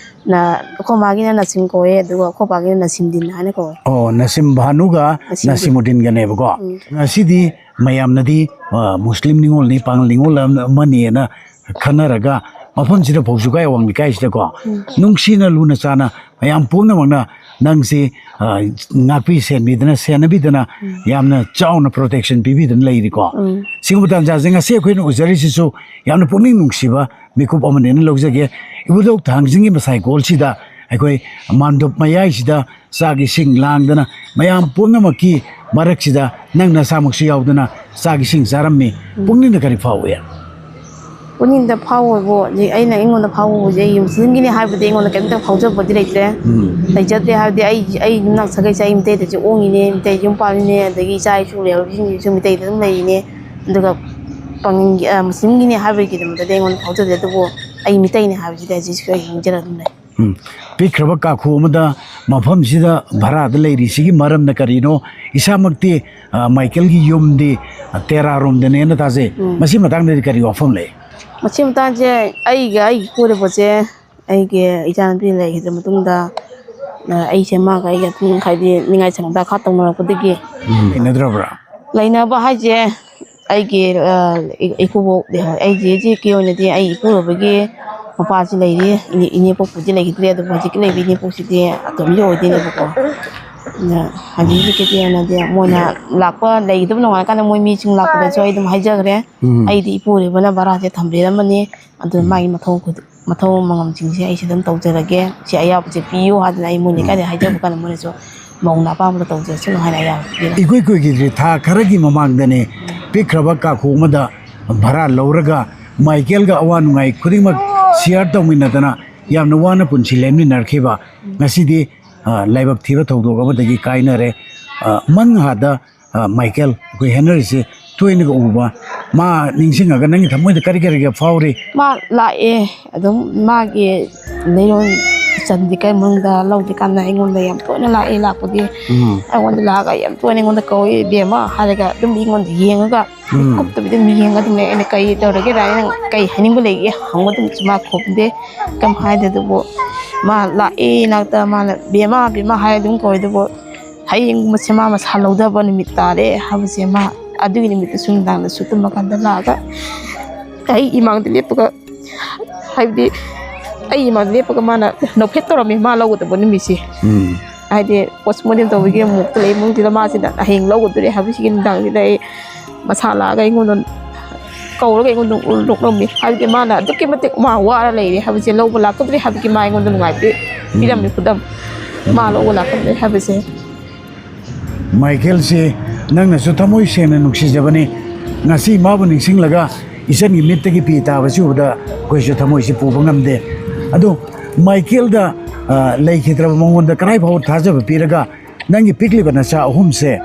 ꯅ-, ꯑꯩꯈꯣꯏ ꯃꯥꯒꯤꯅ ꯅꯁꯤꯝ ꯀꯧꯋꯦ, ꯑꯗꯨꯒ ꯑꯩꯈꯣꯏ ꯄꯥꯒꯤꯅ ꯅꯁꯤꯝꯗꯤꯟ ꯍꯥꯏꯅ ꯀꯧꯋꯦ꯫ ꯑꯣ, ꯅꯁꯤꯝ ꯚꯥꯅꯨꯒ ꯅꯁꯤꯝꯗꯤꯟ꯫ ꯅꯁꯤꯃꯨꯗꯤꯟꯒꯅꯦꯕꯀꯣ꯫ ꯎꯝ꯫ ꯉꯁꯤꯗꯤ ꯃꯌꯥꯝꯅꯗꯤ, ꯑ, ꯃꯨꯁꯂꯤꯝ ꯅꯤꯉꯣꯜꯅꯤ, ꯄꯥꯉꯜ ꯅꯤꯉꯣꯜ ꯑꯃ-, ꯑꯃꯅꯤꯅ ꯈꯟꯅꯔꯒ ꯃꯐꯝꯁꯤꯗ ꯐꯧꯖꯨꯒꯥꯏ ꯑꯋꯥꯡ ꯂꯩꯀꯥꯏꯁꯤꯗꯀꯣ ꯎꯝ꯫ ꯅꯨꯡꯁꯤꯅ ꯂꯨꯅ ꯆꯥꯅ ꯃꯌꯥꯝ ꯄꯨꯝꯅꯃꯛꯅ ꯅꯪꯁꯤ, ꯑ, ꯉꯥꯛꯄꯤ ꯁꯦꯟꯕꯤꯗꯅ, ꯁꯦꯟꯅꯕꯤꯗꯅ, ꯎꯝ꯫ ꯌꯥꯝꯅ ꯆꯥꯎꯅ protection ꯄꯤꯕꯤꯗꯅ ꯂꯩꯔꯤꯀꯣ꯫ ꯎꯝ꯫ ꯁꯤꯒꯨꯝꯕ ꯇꯥꯟꯖꯥꯁꯦ ꯉꯁꯤ ꯑꯩꯈꯣꯏꯅ ꯎꯖꯔꯤꯁꯤꯁꯨ ꯌꯥꯝꯅ ꯄꯨꯛꯅꯤꯡ ꯅꯨꯡꯁꯤꯕ ꯃꯤꯀꯨꯞ ꯑꯃꯅꯦꯅ ꯂꯧꯖꯒꯦ꯫ ꯏꯕꯨꯙꯧ ꯊꯥꯡꯖꯤꯡꯒꯤ ꯃꯁꯥꯏꯀꯣꯜꯁꯤꯗ ꯑꯩꯈꯣꯏ ꯃꯥꯟꯗꯣꯞ ꯃꯌꯥꯏꯁꯤꯗ ꯆꯥꯛ ꯏꯁꯤꯡ ꯂꯥꯡꯗꯅ ꯃꯌꯥꯝ ꯄꯨꯝꯅꯃꯛꯀꯤ ꯃꯔꯛꯁꯤꯗ ꯅꯪ ꯅꯁꯥꯃꯛꯁꯨ ꯌꯥꯎꯗꯅ ꯆꯥꯛ ꯏꯁꯤꯡ ꯆꯥꯔꯝꯃꯤ꯫ ꯎꯝ꯫ ꯄꯨꯛꯅꯤꯡꯗ ꯀꯔꯤ ꯐꯥꯎꯏ? ꯄꯨꯛꯅꯤꯡꯗ ꯐꯥꯎꯕꯕꯨ, ꯍꯧꯖꯤꯛ ꯑꯩꯅ, ꯑꯩꯉꯣꯟꯗ ꯐꯥꯎꯕꯕꯨ, ꯍꯧꯖꯤꯛ ꯑꯩ ꯃꯨꯁꯂꯤꯝꯒꯤꯅꯤ ꯍꯥꯏꯕꯗꯤ ꯑꯩꯉꯣꯟꯗ ꯀꯔꯤꯝꯇ ꯐꯥꯎꯖꯕꯗꯤ ꯂꯩꯇ꯭ꯔꯦ꯫ ꯎꯝ꯫ ꯂꯩꯖꯗ꯭ꯔꯦ ꯍꯥꯏꯕꯗꯤ ꯑꯩ, ꯑꯩ ꯌꯨꯝꯅꯥꯛ ꯁꯥꯒꯩꯁꯦ ꯑꯩ ꯃꯤꯇꯩꯗꯁꯨ ꯑꯣꯡꯉꯤꯅꯦ, ꯃꯤꯇꯩ ꯌꯨꯝ ꯄꯥꯜꯂꯤꯅꯦ, ꯑꯗꯒꯤ ꯏꯆꯥ ꯏꯁꯨ ꯂꯩꯍꯧꯔꯤꯁꯤꯡꯁꯤꯁꯨ ꯃꯤꯇꯩꯗ ꯑꯗꯨꯝ ꯂꯩꯔꯤꯅꯦ꯫ ꯑꯗꯨꯒ ꯄꯥꯡꯒꯟꯒꯤ, ꯑ, ꯃꯨꯁꯂꯤꯝꯒꯤꯅꯤ ꯍꯥꯏꯕꯒꯤꯗꯃꯛꯇꯗꯤ ꯑꯩꯉꯣꯟꯗ ꯐꯥꯎꯖꯗꯦ, ꯑꯗꯨꯕꯨ ꯑꯩ ꯃꯤꯇꯩꯅꯤ ꯍꯥꯏꯕꯁꯤꯗꯤ ꯍꯧꯖꯤꯛꯁꯨ ꯑꯩ ꯅꯤꯡꯖꯔ ꯑꯗꯨꯝ ꯂꯩ꯫ ꯎꯝ꯫ ꯄꯤꯛꯈ꯭ꯔꯕ ꯀꯥꯈꯨ ꯑꯃꯗ ꯃꯐꯝꯁꯤꯗ ꯚꯔꯥꯗ ꯂꯩꯔꯤꯁꯤꯒꯤ ꯃꯔꯝꯅ ꯀꯔꯤꯅꯣ? ꯏꯁꯥꯃꯛꯇꯤ, ꯑ, ꯃꯥꯏꯀꯦꯜꯒꯤ ꯌꯨꯝꯗꯤ, ꯑ, ꯇꯦꯔꯥꯔꯣꯝꯗꯅꯦꯅ ꯇꯥꯖꯩ꯫ ꯎꯝ꯫ ꯃꯁꯤ ꯃꯇꯥꯡꯗꯗꯤ ꯀꯔꯤ ꯋꯥꯐꯝ ꯂꯩ? ꯃꯁꯤ ꯃꯇꯥꯡꯁꯦ ꯑꯩꯒ ꯑꯩꯒꯤ ꯏꯄꯨꯔꯣꯏꯕꯁꯦ, ꯑꯩꯒꯤ ꯏꯆꯥꯅꯨꯄꯤ ꯂꯩꯈꯤꯗ꯭ꯔ ꯃꯇꯨꯡꯗ, ꯑ, ꯑꯩꯁꯦ ꯃꯥꯒ ꯑꯩꯒ ꯑꯗꯨꯝ ꯍꯥꯏꯗꯤ ꯅꯤꯡꯉꯥꯏ ꯁꯪꯗ ꯈꯥ ꯇꯧꯅꯔꯛꯄꯗꯒꯤ ꯂꯩꯅꯗ꯭ꯔꯕ꯭ꯔꯥ? ꯂꯩꯅꯕ ꯍꯥꯏꯁꯦ ꯑꯩꯒꯤ, ꯑ, ꯏ-, ꯏꯀꯨꯕꯣꯛ, ꯑꯩ ꯖꯦꯖꯦꯒꯤ ꯑꯣꯏꯅꯗꯤ ꯑꯩ ꯏꯄꯨꯔꯣꯏꯕꯒꯤ ꯃꯄꯥꯁꯤ ꯂꯩꯔꯤ, ꯏꯅꯦ-, ꯏꯅꯦꯄꯣꯛꯄꯨꯗꯤ ꯂꯩꯈꯤꯗ꯭ꯔꯦ, ꯑꯗꯨꯕꯨ ꯍꯧꯖꯤꯛꯀꯤ ꯂꯩꯕ ꯏꯅꯦꯄꯣꯛꯁꯤꯗꯤ ꯑꯇꯣꯝꯕꯤ ꯑꯣꯏꯗꯣꯏꯅꯦꯕꯀꯣ꯫ ꯑꯗ ꯍꯧꯖꯤꯛ ꯍꯧꯖꯤꯛꯀꯤꯗꯤ ꯑꯣꯏꯅꯗꯤ ꯃꯣꯏꯅ ꯂꯥꯛꯄ ꯂꯩꯒꯗꯕ ꯅꯣꯡꯉꯥꯜꯂꯀꯥꯟꯗ ꯃꯣꯏ ꯃꯤꯁꯤꯡ ꯂꯥꯛꯄꯗꯁꯨ ꯑꯩ ꯑꯗꯨꯝ ꯍꯥꯏꯖꯈ꯭ꯔꯦ꯫ ꯎꯝ꯫ ꯑꯩꯗꯤ ꯏꯄꯨꯔꯣꯏꯕꯅ ꯚꯔꯥꯁꯦ ꯊꯝꯕꯤꯔꯝꯃꯅꯤ, ꯑꯗꯨꯅ ꯎꯝ꯫ ꯃꯥꯒꯤ ꯃꯊꯧ ꯈꯨꯗꯤꯡ-, ꯃꯊꯧ ꯃꯉꯝꯁꯤꯡꯁꯦ ꯑꯩ ꯁꯤꯗ ꯑꯗꯨꯝ ꯇꯧꯖꯔꯒꯦ, ꯁꯤ ꯑꯌꯥꯕꯁꯦ ꯄꯤꯌꯨ ꯍꯥꯏꯗꯅ ꯑꯩ ꯃꯣꯏ ꯎꯝ꯫ ꯂꯩꯀꯥꯏꯗ ꯍꯥꯏꯖꯕ ꯀꯥꯟꯗ ꯃꯣꯏꯅꯁꯨ ꯃꯧꯅ ꯑꯄꯥꯝꯕꯗꯣ ꯇꯧꯖꯁꯅꯨ ꯍꯥꯏꯅ ꯑꯌꯥꯕ ꯄꯤꯔꯦ꯫ ꯏꯀꯨꯏ ꯀꯨꯏꯈꯤꯗ꯭ꯔꯤ, ꯊꯥ ꯈꯔꯒꯤ ꯃꯃꯥꯡꯗꯅꯦ ꯄꯤꯛꯈ꯭ꯔꯕ ꯀꯥꯈꯨ ꯑꯃꯗ ꯚꯔꯥ ꯂꯧꯔꯒ ꯃꯥꯏꯀꯦꯜꯒ ꯑꯋꯥ ꯅꯨꯡꯉꯥꯏ ꯈꯨꯗꯤꯡꯃꯛ share ꯇꯧꯃꯤꯟꯅꯗꯅ ꯌꯥꯝꯅ ꯋꯥꯅ ꯄꯨꯟꯁꯤ ꯂꯦꯟꯃꯤꯟꯅꯔꯛꯈꯤꯕ꯫ ꯉꯁꯤꯗꯤ, ꯑ, ꯂꯥꯏꯕꯛ ꯊꯤꯕ ꯊꯧꯗꯣꯛ ꯑꯃꯗꯒꯤ ꯀꯥꯏꯅꯔꯦ꯫ ꯑ, ꯃꯪꯍꯥꯗ ꯑ, ꯃꯥꯏꯀꯦꯜ, ꯑꯩꯈꯣꯏ ꯍꯦꯟꯅꯔꯤꯁꯦ ꯇꯣꯏꯅꯒ ꯎꯕ, ꯃꯥ ꯅꯤꯡꯁꯤꯡꯉꯒ ꯅꯪꯒꯤ ꯊꯃꯣꯏꯗ ꯀꯔꯤ ꯀꯔꯤꯒ ꯐꯥꯎꯔꯤ? ꯃꯥ ꯂꯥꯛꯑꯦ, ꯑꯗꯨꯝ ꯃꯥꯒꯤ ꯂꯩꯔꯣꯟ ꯆꯟꯗ꯭ꯔꯤꯀꯥꯟ ꯃꯅꯨꯡꯗ ꯂꯧꯗ꯭ꯔꯤꯀꯥꯟꯗ ꯑꯩꯉꯣꯟꯗ ꯌꯥꯝ ꯇꯣꯏꯅ ꯂꯥꯛꯑꯦ꯫ ꯂꯥꯛꯄꯗꯤ ꯎꯝ꯫ ꯑꯩꯉꯣꯟꯗ ꯂꯥꯛꯑꯒ ꯌꯥꯝ ꯇꯣꯏꯅ ꯑꯩꯉꯣꯟꯗ ꯀꯧꯏ, "ꯏꯕꯦꯝꯃ" ꯍꯥꯏꯔꯒ ꯑꯗꯨꯝ ꯑꯩꯉꯣꯟꯗ ꯌꯦꯡꯉꯒ ꯎꯝ꯫ ꯀꯨꯞꯇꯕꯤꯗ ꯑꯗꯨꯝ ꯌꯦꯡꯉꯒ ꯑꯗꯨꯝ ꯂꯩ꯫ ꯑꯩꯅ "ꯀꯩ ꯇꯧꯔꯒꯦ ꯔꯥꯅꯤ, ꯅꯪ ꯀꯩ ꯍꯥꯏꯅꯤꯡꯕ ꯂꯩꯒꯦ?" ꯍꯪꯕ ꯑꯗꯨꯝ ꯃꯥ ꯈꯨꯝꯗꯦ, ꯀꯩꯝ ꯍꯥꯏꯗꯦ꯫ ꯑꯗꯨꯕꯨ ꯃꯥ ꯂꯥꯛꯑꯦ ꯏꯅꯥꯛꯇ, ꯃꯥꯅ "ꯕꯦꯝꯃ, ꯕꯦꯝꯃ" ꯍꯥꯏꯔ ꯑꯗꯨꯝ ꯀꯧꯏ꯫ ꯑꯗꯨꯕꯨ ꯍꯌꯦꯡꯒꯨꯝꯕꯁꯦ ꯃꯥ ꯃꯁꯥ ꯂꯧꯗꯕ ꯅꯨꯃꯤꯠ ꯇꯥꯔꯦ ꯍꯥꯏꯕꯁꯦ ꯃꯥ ꯑꯗꯨꯒꯤ ꯅꯨꯃꯤꯠꯇꯁꯨ ꯅꯨꯡꯗꯥꯡꯗꯁꯨ ꯇꯨꯝꯃꯀꯥꯟꯗ ꯂꯥꯛꯑꯒ ꯑꯩ ꯏꯃꯥꯡꯗ ꯂꯦꯞꯄꯒ, ꯍꯥꯏꯕꯗꯤ ꯑꯩ ꯏꯃꯥꯡꯗ ꯂꯦꯞꯄꯒ ꯃꯥꯅ ꯅꯣꯛꯐꯦꯠ ꯇꯧꯔꯝꯃꯤ, ꯃꯥ ꯂꯧꯒꯗꯕ ꯅꯨꯃꯤꯠꯁꯦ꯫ ꯎꯝ꯫ ꯍꯥꯏꯗꯤ, postmortem ꯇꯧꯕꯒꯤ ꯑꯃꯨꯛꯇ ꯂꯩ ꯏꯃꯨꯡꯁꯤꯗ, ꯃꯥꯁꯤꯅ ꯍꯌꯦꯡ ꯂꯧꯒꯗꯣꯔꯦ ꯍꯥꯏꯕꯁꯤꯒꯤ ꯅꯨꯡꯗꯥꯡꯁꯤꯗ ꯑꯩ ꯃꯁꯥ ꯂꯥꯛꯑꯒ ꯑꯩꯉꯣꯟꯗ ꯀꯧꯔꯒ ꯑꯩꯉꯣꯟꯗ ꯅꯣꯛꯂꯝꯃꯤ꯫ ꯍꯥꯏꯕꯗꯤ, ꯃꯥꯅ ꯑꯗꯨꯛꯀꯤ ꯃꯇꯤꯛ ꯃꯥ ꯋꯥꯔ ꯂꯩꯔꯦ ꯍꯥꯏꯕꯁꯦ, ꯂꯧꯕ ꯂꯥꯛꯀꯗ꯭ꯔꯦ ꯍꯥꯏꯕꯒꯤ ꯃꯥ ꯑꯩꯉꯣꯟꯗ ꯅꯨꯡꯉꯥꯏꯕꯗꯤ ꯄꯤꯔꯝꯃꯤ, ꯈꯨꯗꯝ꯫ ꯃꯥ ꯂꯧꯕ ꯂꯥꯛꯀꯗ꯭ꯔꯦ ꯍꯥꯏꯕꯁꯦ꯫ ꯃꯥꯏꯀꯦꯜꯁꯤ ꯅꯪꯅꯁꯨ ꯊꯃꯣꯏ ꯁꯦꯡꯅ ꯅꯨꯡꯁꯤꯖꯕꯅꯤ꯫ ꯉꯁꯤ ꯃꯥꯕꯨ ꯅꯤꯡꯁꯤꯡꯂꯒ ꯏꯆꯟꯒꯤ ꯃꯤꯠꯇꯒꯤ ꯄꯤ ꯇꯥꯕꯁꯤ ꯎꯕꯗ ꯑꯩꯈꯣꯏꯁꯨ ꯊꯃꯣꯏꯁꯤ ꯄꯨꯕ ꯉꯝꯗꯦ꯫ ꯑꯗꯣ ꯃꯥꯏꯀꯦꯜꯗ, ꯑ, ꯂꯩꯈꯤꯗ꯭ꯔꯕ ꯃꯉꯣꯟꯗ ꯀꯗꯥꯏ ꯐꯥꯎꯕ ꯊꯥꯖꯕ ꯄꯤꯔꯒ ꯅꯪꯒꯤ ꯄꯤꯛꯂꯤꯕ ꯅꯆꯥ ꯑꯍꯨꯝꯁꯦ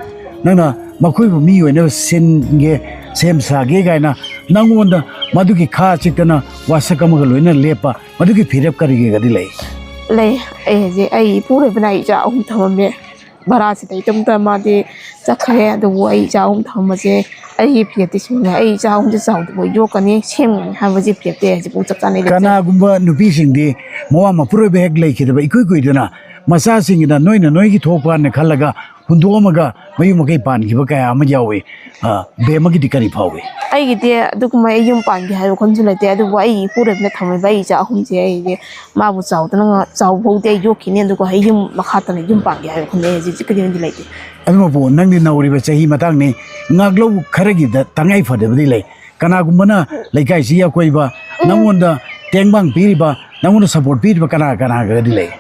ꯅꯪꯅ ꯃꯈꯣꯏꯕꯨ ꯃꯤ ꯑꯣꯏꯅꯕ ꯁꯤꯟꯒꯦ, ꯁꯦꯝ ꯁꯥꯒꯦ ꯀꯥꯏꯅ ꯅꯪꯉꯣꯟꯗ ꯃꯗꯨꯒꯤ ꯈꯥ ꯆꯤꯛꯇꯅ ꯋꯥꯁꯛ ꯑꯃꯒ ꯂꯣꯏꯅ ꯂꯦꯞꯄ ꯃꯗꯨꯒꯤ ꯐꯤꯔꯦꯞ ꯀꯔꯤꯒꯤꯒꯗꯤ ꯂꯩ? ꯂꯩ꯫ ꯑꯩ ꯍꯧꯖꯤꯛ ꯑꯩ ꯏꯄꯨꯔꯣꯏꯕꯅ ꯑꯩ ꯏꯆꯥ ꯑꯍꯨꯝ ꯊꯝꯃꯝꯃꯦ꯫ ꯚꯔꯥꯁꯤꯗ ꯏꯇꯣꯝꯇ ꯃꯥꯗꯤ ꯆꯠꯈ꯭ꯔꯦ꯫ ꯑꯗꯨꯕꯨ ꯑꯩ ꯏꯆꯥ ꯑꯍꯨꯝ ꯊꯝꯕꯁꯦ ꯑꯩꯒꯤ ꯐꯤꯔꯦꯞꯇꯤ ꯁꯤꯅꯦ꯫ ꯑꯩ ꯏꯆꯥ ꯑꯍꯨꯝꯁꯦ ꯆꯥꯎꯗ꯭ꯔꯤꯕ ꯌꯣꯛꯀꯅꯤ, ꯁꯦꯝꯒꯅꯤ ꯍꯥꯏꯕꯁꯤ ꯐꯤꯔꯦꯞꯇꯤ ꯑꯩ ꯍꯧꯖꯤꯛꯐꯥꯎ ꯆꯞ ꯆꯥꯅ ꯂꯦꯞꯆꯩ꯫ ꯀꯅꯥꯒꯨꯝꯕ ꯅꯨꯄꯤꯁꯤꯡꯗꯤ ꯃꯋꯥ ꯃꯄꯨꯔꯣꯏꯕ ꯍꯦꯛ ꯂꯩꯈꯤꯗꯕ ꯏꯀꯨꯏ ꯀꯨꯏꯗꯅ ꯃꯆꯥꯁꯤꯡꯒꯤꯅ ꯅꯣꯏꯅ ꯅꯣꯏꯒꯤ ꯊꯣꯛꯄꯅ ꯈꯜꯂꯒ ꯍꯨꯟꯗꯣꯛꯑꯝꯃꯒ ꯃꯌꯨꯝ ꯃꯀꯩ ꯄꯥꯟꯈꯤꯕ ꯀꯌꯥ ꯑꯃ ꯌꯥꯎꯏ꯫ ꯑ, ꯕꯦꯝꯃꯒꯤꯗꯤ ꯀꯔꯤ ꯐꯥꯎꯏ? ꯑꯩꯒꯤꯗꯤ ꯑꯗꯨꯒꯨꯝꯕ ꯑꯩ ꯌꯨꯝ ꯄꯥꯟꯒꯦ ꯍꯥꯏꯕ ꯋꯥꯈꯜꯁꯨ ꯂꯩꯇꯦ, ꯑꯗꯨꯕꯨ ꯑꯩ ꯏꯄꯨꯔꯣꯏꯕꯅ ꯊꯝꯃꯤꯕ ꯑꯩ ꯏꯆꯥ ꯑꯍꯨꯝꯁꯦ ꯑꯩꯁꯦ ꯃꯥꯕꯨ ꯆꯥꯎꯗꯅ ꯉ-, ꯆꯥꯎꯕ ꯐꯥꯎꯗꯤ ꯑꯩ ꯌꯣꯛꯈꯤꯅꯤ, ꯑꯗꯨꯒ ꯑꯩ ꯌꯨꯝ ꯃꯈꯥ ꯇꯥꯅ ꯌꯨꯝ ꯄꯥꯟꯒꯦ ꯍꯥꯏꯕ ꯋꯥꯈꯜꯗ ꯑꯩ ꯍꯧꯖꯤꯛ ꯍꯧꯖꯤꯛꯀꯤꯗꯤ ꯌꯨꯝꯗꯤ ꯂꯩꯇꯦ꯫ ꯑꯗꯨꯃꯛꯄꯨ ꯅꯪꯗꯤ ꯅꯧꯔꯤꯕ ꯆꯍꯤ ꯃꯇꯥꯡꯅꯤ, ꯉꯥꯛꯂꯧ ꯈꯔꯒꯤꯗ ꯇꯉꯥꯏ ꯐꯗꯕꯗꯤ ꯂꯩ꯫ ꯀꯅꯥꯒꯨꯝꯕꯅ ꯂꯩꯀꯥꯏꯁꯤꯒꯤ ꯑꯀꯣꯏꯕ ꯅꯪꯉꯣꯟꯗ ꯇꯦꯡꯕꯥꯡ ꯄꯤꯔꯤꯕ, ꯅꯪꯉꯣꯟꯗ support ꯄꯤꯔꯤꯕ ꯀꯅꯥ ꯀꯅꯥꯒꯗꯤ ꯂꯩ?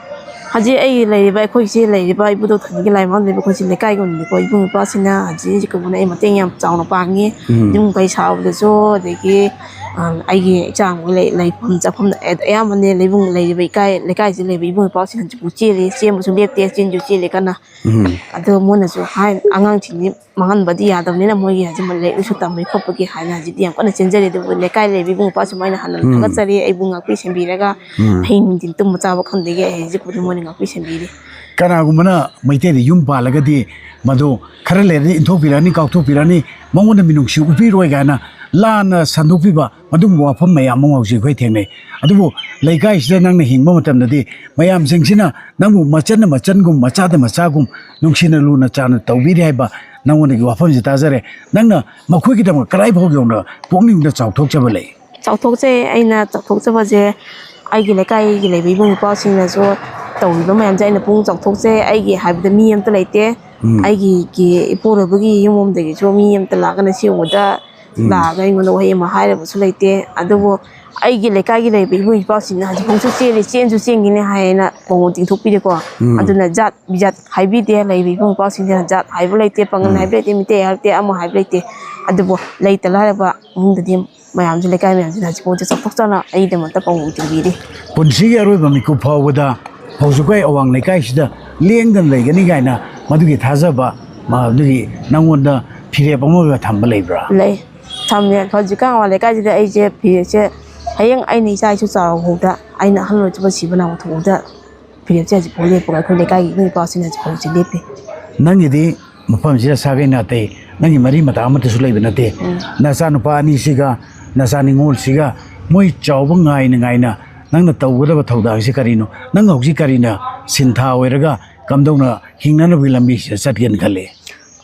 ꯍꯧꯖꯤꯛ ꯑꯩꯒꯤ ꯂꯩꯔꯤꯕ, ꯑꯩꯈꯣꯏꯁꯤ ꯂꯩꯔꯤꯕ ꯏꯕꯨꯙꯧ ꯊꯥꯅꯤꯒꯤ ꯂꯥꯏꯃꯥꯡꯗ ꯂꯩꯕ ꯑꯩꯈꯣꯏꯁꯤ ꯂꯩꯀꯥꯏꯒꯤ ꯑꯣꯏꯅꯗꯤꯀꯣ, ꯏꯕꯨꯡ ꯏꯄ꯭ꯋꯥꯁꯤꯡꯅ ꯍꯧꯖꯤꯛ ꯍꯧꯖꯤꯛ ꯀꯩꯅꯣꯅ ꯑꯩ ꯃꯇꯦꯡ ꯌꯥꯝ ꯆꯥꯎꯅ ꯄꯥꯡꯉꯤ꯫ ꯎꯝ꯫ ꯌꯨꯝ ꯀꯩ ꯁꯥꯕꯗꯁꯨ, ꯑꯗꯒꯤ, ꯑ, ꯑꯩꯒꯤ ꯏꯆꯥ ꯑꯃ ꯂꯩ-, ꯂꯩꯐꯝ ꯆꯥꯐꯝ ꯑꯌꯥꯝꯕꯅꯦ ꯂꯩꯕꯨꯡ ꯂꯩꯔꯤꯕ ꯏꯀꯥꯏ-, ꯂꯩꯀꯥꯏꯁꯤꯗ ꯂꯩꯕ ꯏꯕꯨꯡ ꯏꯄ꯭ꯋꯥꯁꯤꯡ ꯍꯧꯖꯤꯛꯄꯨ ꯆꯦꯜꯂꯤ, ꯆꯦꯟꯕꯁꯨ ꯂꯦꯞꯇꯦ, ꯆꯦꯟꯁꯨ ꯆꯦꯜꯂꯤ ꯀꯟꯅ꯫ ꯎꯝ꯫ ꯑꯗꯣ ꯃꯣꯏꯅꯁꯨ ꯍꯥꯏ, ꯑꯉꯥꯡꯁꯤꯡꯗꯤ ꯃꯥꯡꯍꯟꯕꯗꯤ ꯌꯥꯗꯕꯅꯤꯅ ꯃꯣꯏꯒꯤ ꯍꯧꯖꯤꯛ ꯂꯥꯏꯔꯤꯛ ꯂꯥꯏꯁꯨ ꯇꯝꯕꯒꯤ ꯈꯣꯠꯄꯒꯤ ꯍꯥꯏꯅ ꯍꯧꯖꯤꯛꯇꯤ ꯌꯥꯝ ꯀꯟꯅ ꯆꯦꯟꯖꯔꯤ꯫ ꯑꯗꯨꯕꯨ ꯂꯩꯀꯥꯏ ꯂꯩꯕ ꯏꯕꯨꯡ ꯏꯄ꯭ꯋꯥꯁꯨ ꯑꯩꯅ ꯍꯥꯟꯅ ꯎꯝ꯫ ꯊꯥꯒꯠꯆꯔꯤ, ꯑꯩꯕꯨ ꯉꯥꯛꯄꯤ ꯁꯦꯟꯕꯤꯔꯒ ꯎꯝ꯫ ꯑꯍꯤꯡ ꯅꯨꯡꯊꯤꯟ ꯇꯨꯝꯕ ꯆꯥꯕ ꯈꯪꯗꯒꯩ ꯑꯩ ꯍꯧꯖꯤꯛꯄꯨꯗꯤ ꯃꯣꯏꯅ ꯉꯥꯛꯄꯤ ꯁꯦꯟꯕꯤꯔꯤ꯫ ꯀꯅꯥꯒꯨꯝꯕꯅ ꯃꯩꯇꯩꯗ ꯌꯨꯝ ꯄꯥꯜꯂꯒꯗꯤ ꯃꯗꯨ ꯈꯔ ꯂꯩꯔꯗꯤ ꯏꯟꯊꯣꯛꯄꯤꯔꯛꯑꯅꯤ, ꯀꯥꯎꯊꯣꯛꯄꯤꯔꯛꯑꯅꯤ, ꯃꯉꯣꯟꯗ ꯃꯤꯅꯨꯡꯁꯤ ꯎꯠꯄꯤꯔꯣꯏ ꯀꯥꯏꯅ ꯂꯥꯟꯅ ꯁꯟꯗꯣꯛꯄꯤꯕ, ꯑꯗꯨꯒꯨꯝꯕ ꯋꯥꯐꯝ ꯃꯌꯥꯝ ꯑꯃ ꯍꯧꯖꯤꯛ ꯑꯩꯈꯣꯏ ꯊꯦꯡꯅꯩ꯫ ꯑꯗꯨꯕꯨ ꯂꯩꯀꯥꯏꯁꯤꯗ ꯅꯪꯅ ꯍꯤꯡꯕ ꯃꯇꯝꯗꯗꯤ ꯃꯌꯥꯝꯁꯤꯡꯁꯤꯅ ꯅꯪꯕꯨ ꯃꯆꯟꯅ ꯃꯆꯟꯒꯨꯝ, ꯃꯆꯥꯗ ꯃꯆꯥꯒꯨꯝ ꯅꯨꯡꯁꯤꯅ ꯂꯨꯅ ꯆꯥꯟꯅ ꯇꯧꯕꯤꯔꯤ ꯍꯥꯏꯕ ꯅꯪꯉꯣꯟꯗꯒꯤ ꯋꯥꯐꯝꯁꯤ ꯇꯥꯖꯔꯦ꯫ ꯅꯪꯅ ꯃꯈꯣꯏꯒꯤꯗꯃꯛ ꯀꯗꯥꯏ ꯐꯥꯎ ꯌꯧꯅ ꯄꯨꯛꯅꯤꯡꯗ ꯆꯥꯎꯊꯣꯛꯆꯕ ꯂꯩ? ꯆꯥꯎꯊꯣꯛꯆꯩ꯫ ꯑꯩꯅ ꯆꯥꯎꯊꯣꯛꯆꯕꯁꯦ, ꯑꯩꯒꯤ ꯂꯩꯀꯥꯏꯒꯤ ꯂꯩꯕ ꯏꯕꯨꯡ ꯏꯄ꯭ꯋꯥꯁꯤꯡꯅꯁꯨ ꯇꯧꯔꯤꯕ ꯃꯌꯥꯝꯁꯦ ꯑꯩꯅ ꯄꯨꯛꯅꯤꯡ ꯆꯥꯎꯊꯣꯛꯆꯩ꯫ ꯑꯩꯒꯤ ꯍꯥꯏꯕꯗ ꯃꯤ ꯑꯝꯇ ꯂꯩꯇꯦ꯫ ꯎꯝ꯫ ꯑꯩꯒꯤ ꯏꯄꯨꯔꯣꯏꯕꯒꯤ ꯌꯨꯝꯂꯣꯝꯗꯒꯤꯁꯨ ꯃꯤ ꯑꯝꯇ ꯂꯥꯛꯀꯅ ꯁꯤ ꯎꯕꯗ ꯎꯝ꯫ ꯂꯥꯛꯑꯒ ꯑꯩꯉꯣꯟꯗ ꯋꯥꯍꯩ ꯑꯃ ꯍꯥꯏꯔꯕꯁꯨ ꯂꯩꯇꯦ꯫ ꯑꯗꯨꯕꯨ ꯑꯩꯒꯤ ꯂꯩꯀꯥꯏꯒꯤ ꯂꯩꯔꯤꯕ ꯏꯕꯨꯡ ꯏꯄ꯭ꯋꯥꯁꯤꯡꯅ ꯍꯧꯖꯤꯛꯐꯥꯎꯁꯨ ꯆꯦꯜꯂꯤ, ꯆꯦꯟꯁꯨ ꯆꯦꯟꯈꯤꯅꯤ ꯍꯥꯏꯅ ꯄꯥꯎꯅ ꯇꯤꯡꯊꯣꯛꯄꯤꯔꯦꯀꯣ꯫ ꯎꯝ꯫ ꯑꯗꯨꯅ ꯖꯥꯠ ꯕꯤꯖꯥꯠ ꯍꯥꯏꯕꯤꯗꯦ꯫ ꯂꯩꯔꯤꯕ ꯏꯕꯨꯡ ꯏꯄ꯭ꯋꯥꯁꯤꯡꯁꯤꯅ ꯖꯥꯠ ꯍꯥꯏꯕ ꯂꯩꯇꯦ, ꯄꯥꯉꯜ ꯎꯝ꯫ ꯍꯥꯏꯕ ꯂꯩꯇꯦ, ꯃꯤꯇꯩ ꯍꯥꯏꯕ ꯂꯩꯇꯦ, ꯑꯃ ꯍꯥꯏꯕ ꯂꯩꯇꯦ꯫ ꯑꯗꯨꯕꯨ ꯂꯩꯇ ꯂꯥꯏꯔꯕ ꯏꯃꯨꯡꯗꯗꯤ ꯃꯌꯥꯝꯁꯨ, ꯂꯩꯀꯥꯏ ꯃꯌꯥꯝꯁꯤꯅ ꯍꯧꯖꯤꯛꯐꯥꯎꯁꯨ ꯆꯥꯎꯊꯣꯛ ꯆꯥꯎꯅ ꯑꯩꯒꯤꯗꯃꯛꯇ ꯄꯥꯎꯅ ꯇꯤꯡꯕꯤꯔꯤ꯫ ꯄꯨꯟꯁꯤꯒꯤ ꯑꯔꯣꯏꯕ ꯃꯤꯀꯨꯞ ꯐꯥꯎꯕꯗ ꯍꯧꯖꯤꯛ ꯑꯩꯈꯣꯏ ꯑꯋꯥꯡ ꯂꯩꯀꯥꯏꯁꯤꯗ ꯂꯦꯡꯗꯅ ꯂꯩꯒꯅꯤ ꯀꯥꯏꯅ ꯃꯗꯨꯒꯤ ꯊꯥꯖꯕ, ꯃꯗꯨꯒꯤ ꯅꯪꯉꯣꯟꯗ ꯐꯤꯔꯦꯞ ꯑꯃꯒ ꯊꯝꯕ ꯂꯩꯕ꯭ꯔꯥ? ꯂꯩ꯫ ꯊꯝꯃꯦ꯫ ꯍꯧꯖꯤꯛꯀꯥꯟ ꯑꯋꯥꯡ ꯂꯩꯀꯥꯏꯁꯤꯗ ꯑꯩꯁꯦ ꯐꯤꯔꯦꯞꯁꯦ ꯍꯌꯦꯡ ꯑꯩꯅ ꯏꯆꯥ ꯏꯁꯨ ꯆꯥꯎꯔꯐꯥꯎꯗ, ꯑꯩꯅ ꯑꯍꯜ ꯑꯣꯏꯔꯛꯄ ꯁꯤꯕ ꯅꯥꯕ ꯊꯣꯛꯄꯗ ꯐꯤꯔꯦꯞꯁꯦ ꯍꯧꯖꯤꯛꯐꯥꯎ ꯂꯦꯞꯄꯒ ꯑꯩꯈꯣꯏ ꯂꯩꯀꯥꯏꯒꯤ ꯏꯕꯨꯡ ꯏꯄ꯭ꯋꯥꯁꯤꯡꯅ ꯍꯧꯖꯤꯛꯐꯥꯎꯁꯦ ꯂꯦꯞꯄꯤ꯫ ꯅꯪꯒꯤꯗꯤ ꯃꯐꯝꯁꯤꯗ ꯁꯥꯒꯩ ꯅꯥꯇꯩ, ꯅꯪꯒꯤ ꯃꯔꯤ ꯃꯇꯥ ꯑꯃꯠꯇꯁꯨ ꯂꯩꯕ ꯅꯠꯇꯦ꯫ ꯎꯝ꯫ ꯅꯆꯥꯅꯨꯄꯥ ꯑꯅꯤꯁꯤꯒ, ꯅꯆꯥ ꯅꯤꯉꯣꯜꯁꯤꯒ ꯃꯣꯏ ꯆꯥꯎꯕ ꯉꯥꯏꯅ ꯉꯥꯏꯅ ꯅꯪꯅ ꯇꯧꯒꯗꯕ ꯊꯧꯗꯥꯡꯁꯤ ꯀꯔꯤꯅꯣ? ꯅꯪ ꯍꯧꯖꯤꯛ ꯀꯔꯤꯅ ꯁꯤꯟꯊꯥ ꯑꯣꯏꯔꯒ ꯀꯝꯗꯧꯅ ꯍꯤꯡꯅꯅꯕꯒꯤ ꯂꯝꯕꯤꯁꯤꯗ ꯆꯠꯀꯦꯅ ꯈꯜꯂꯤ?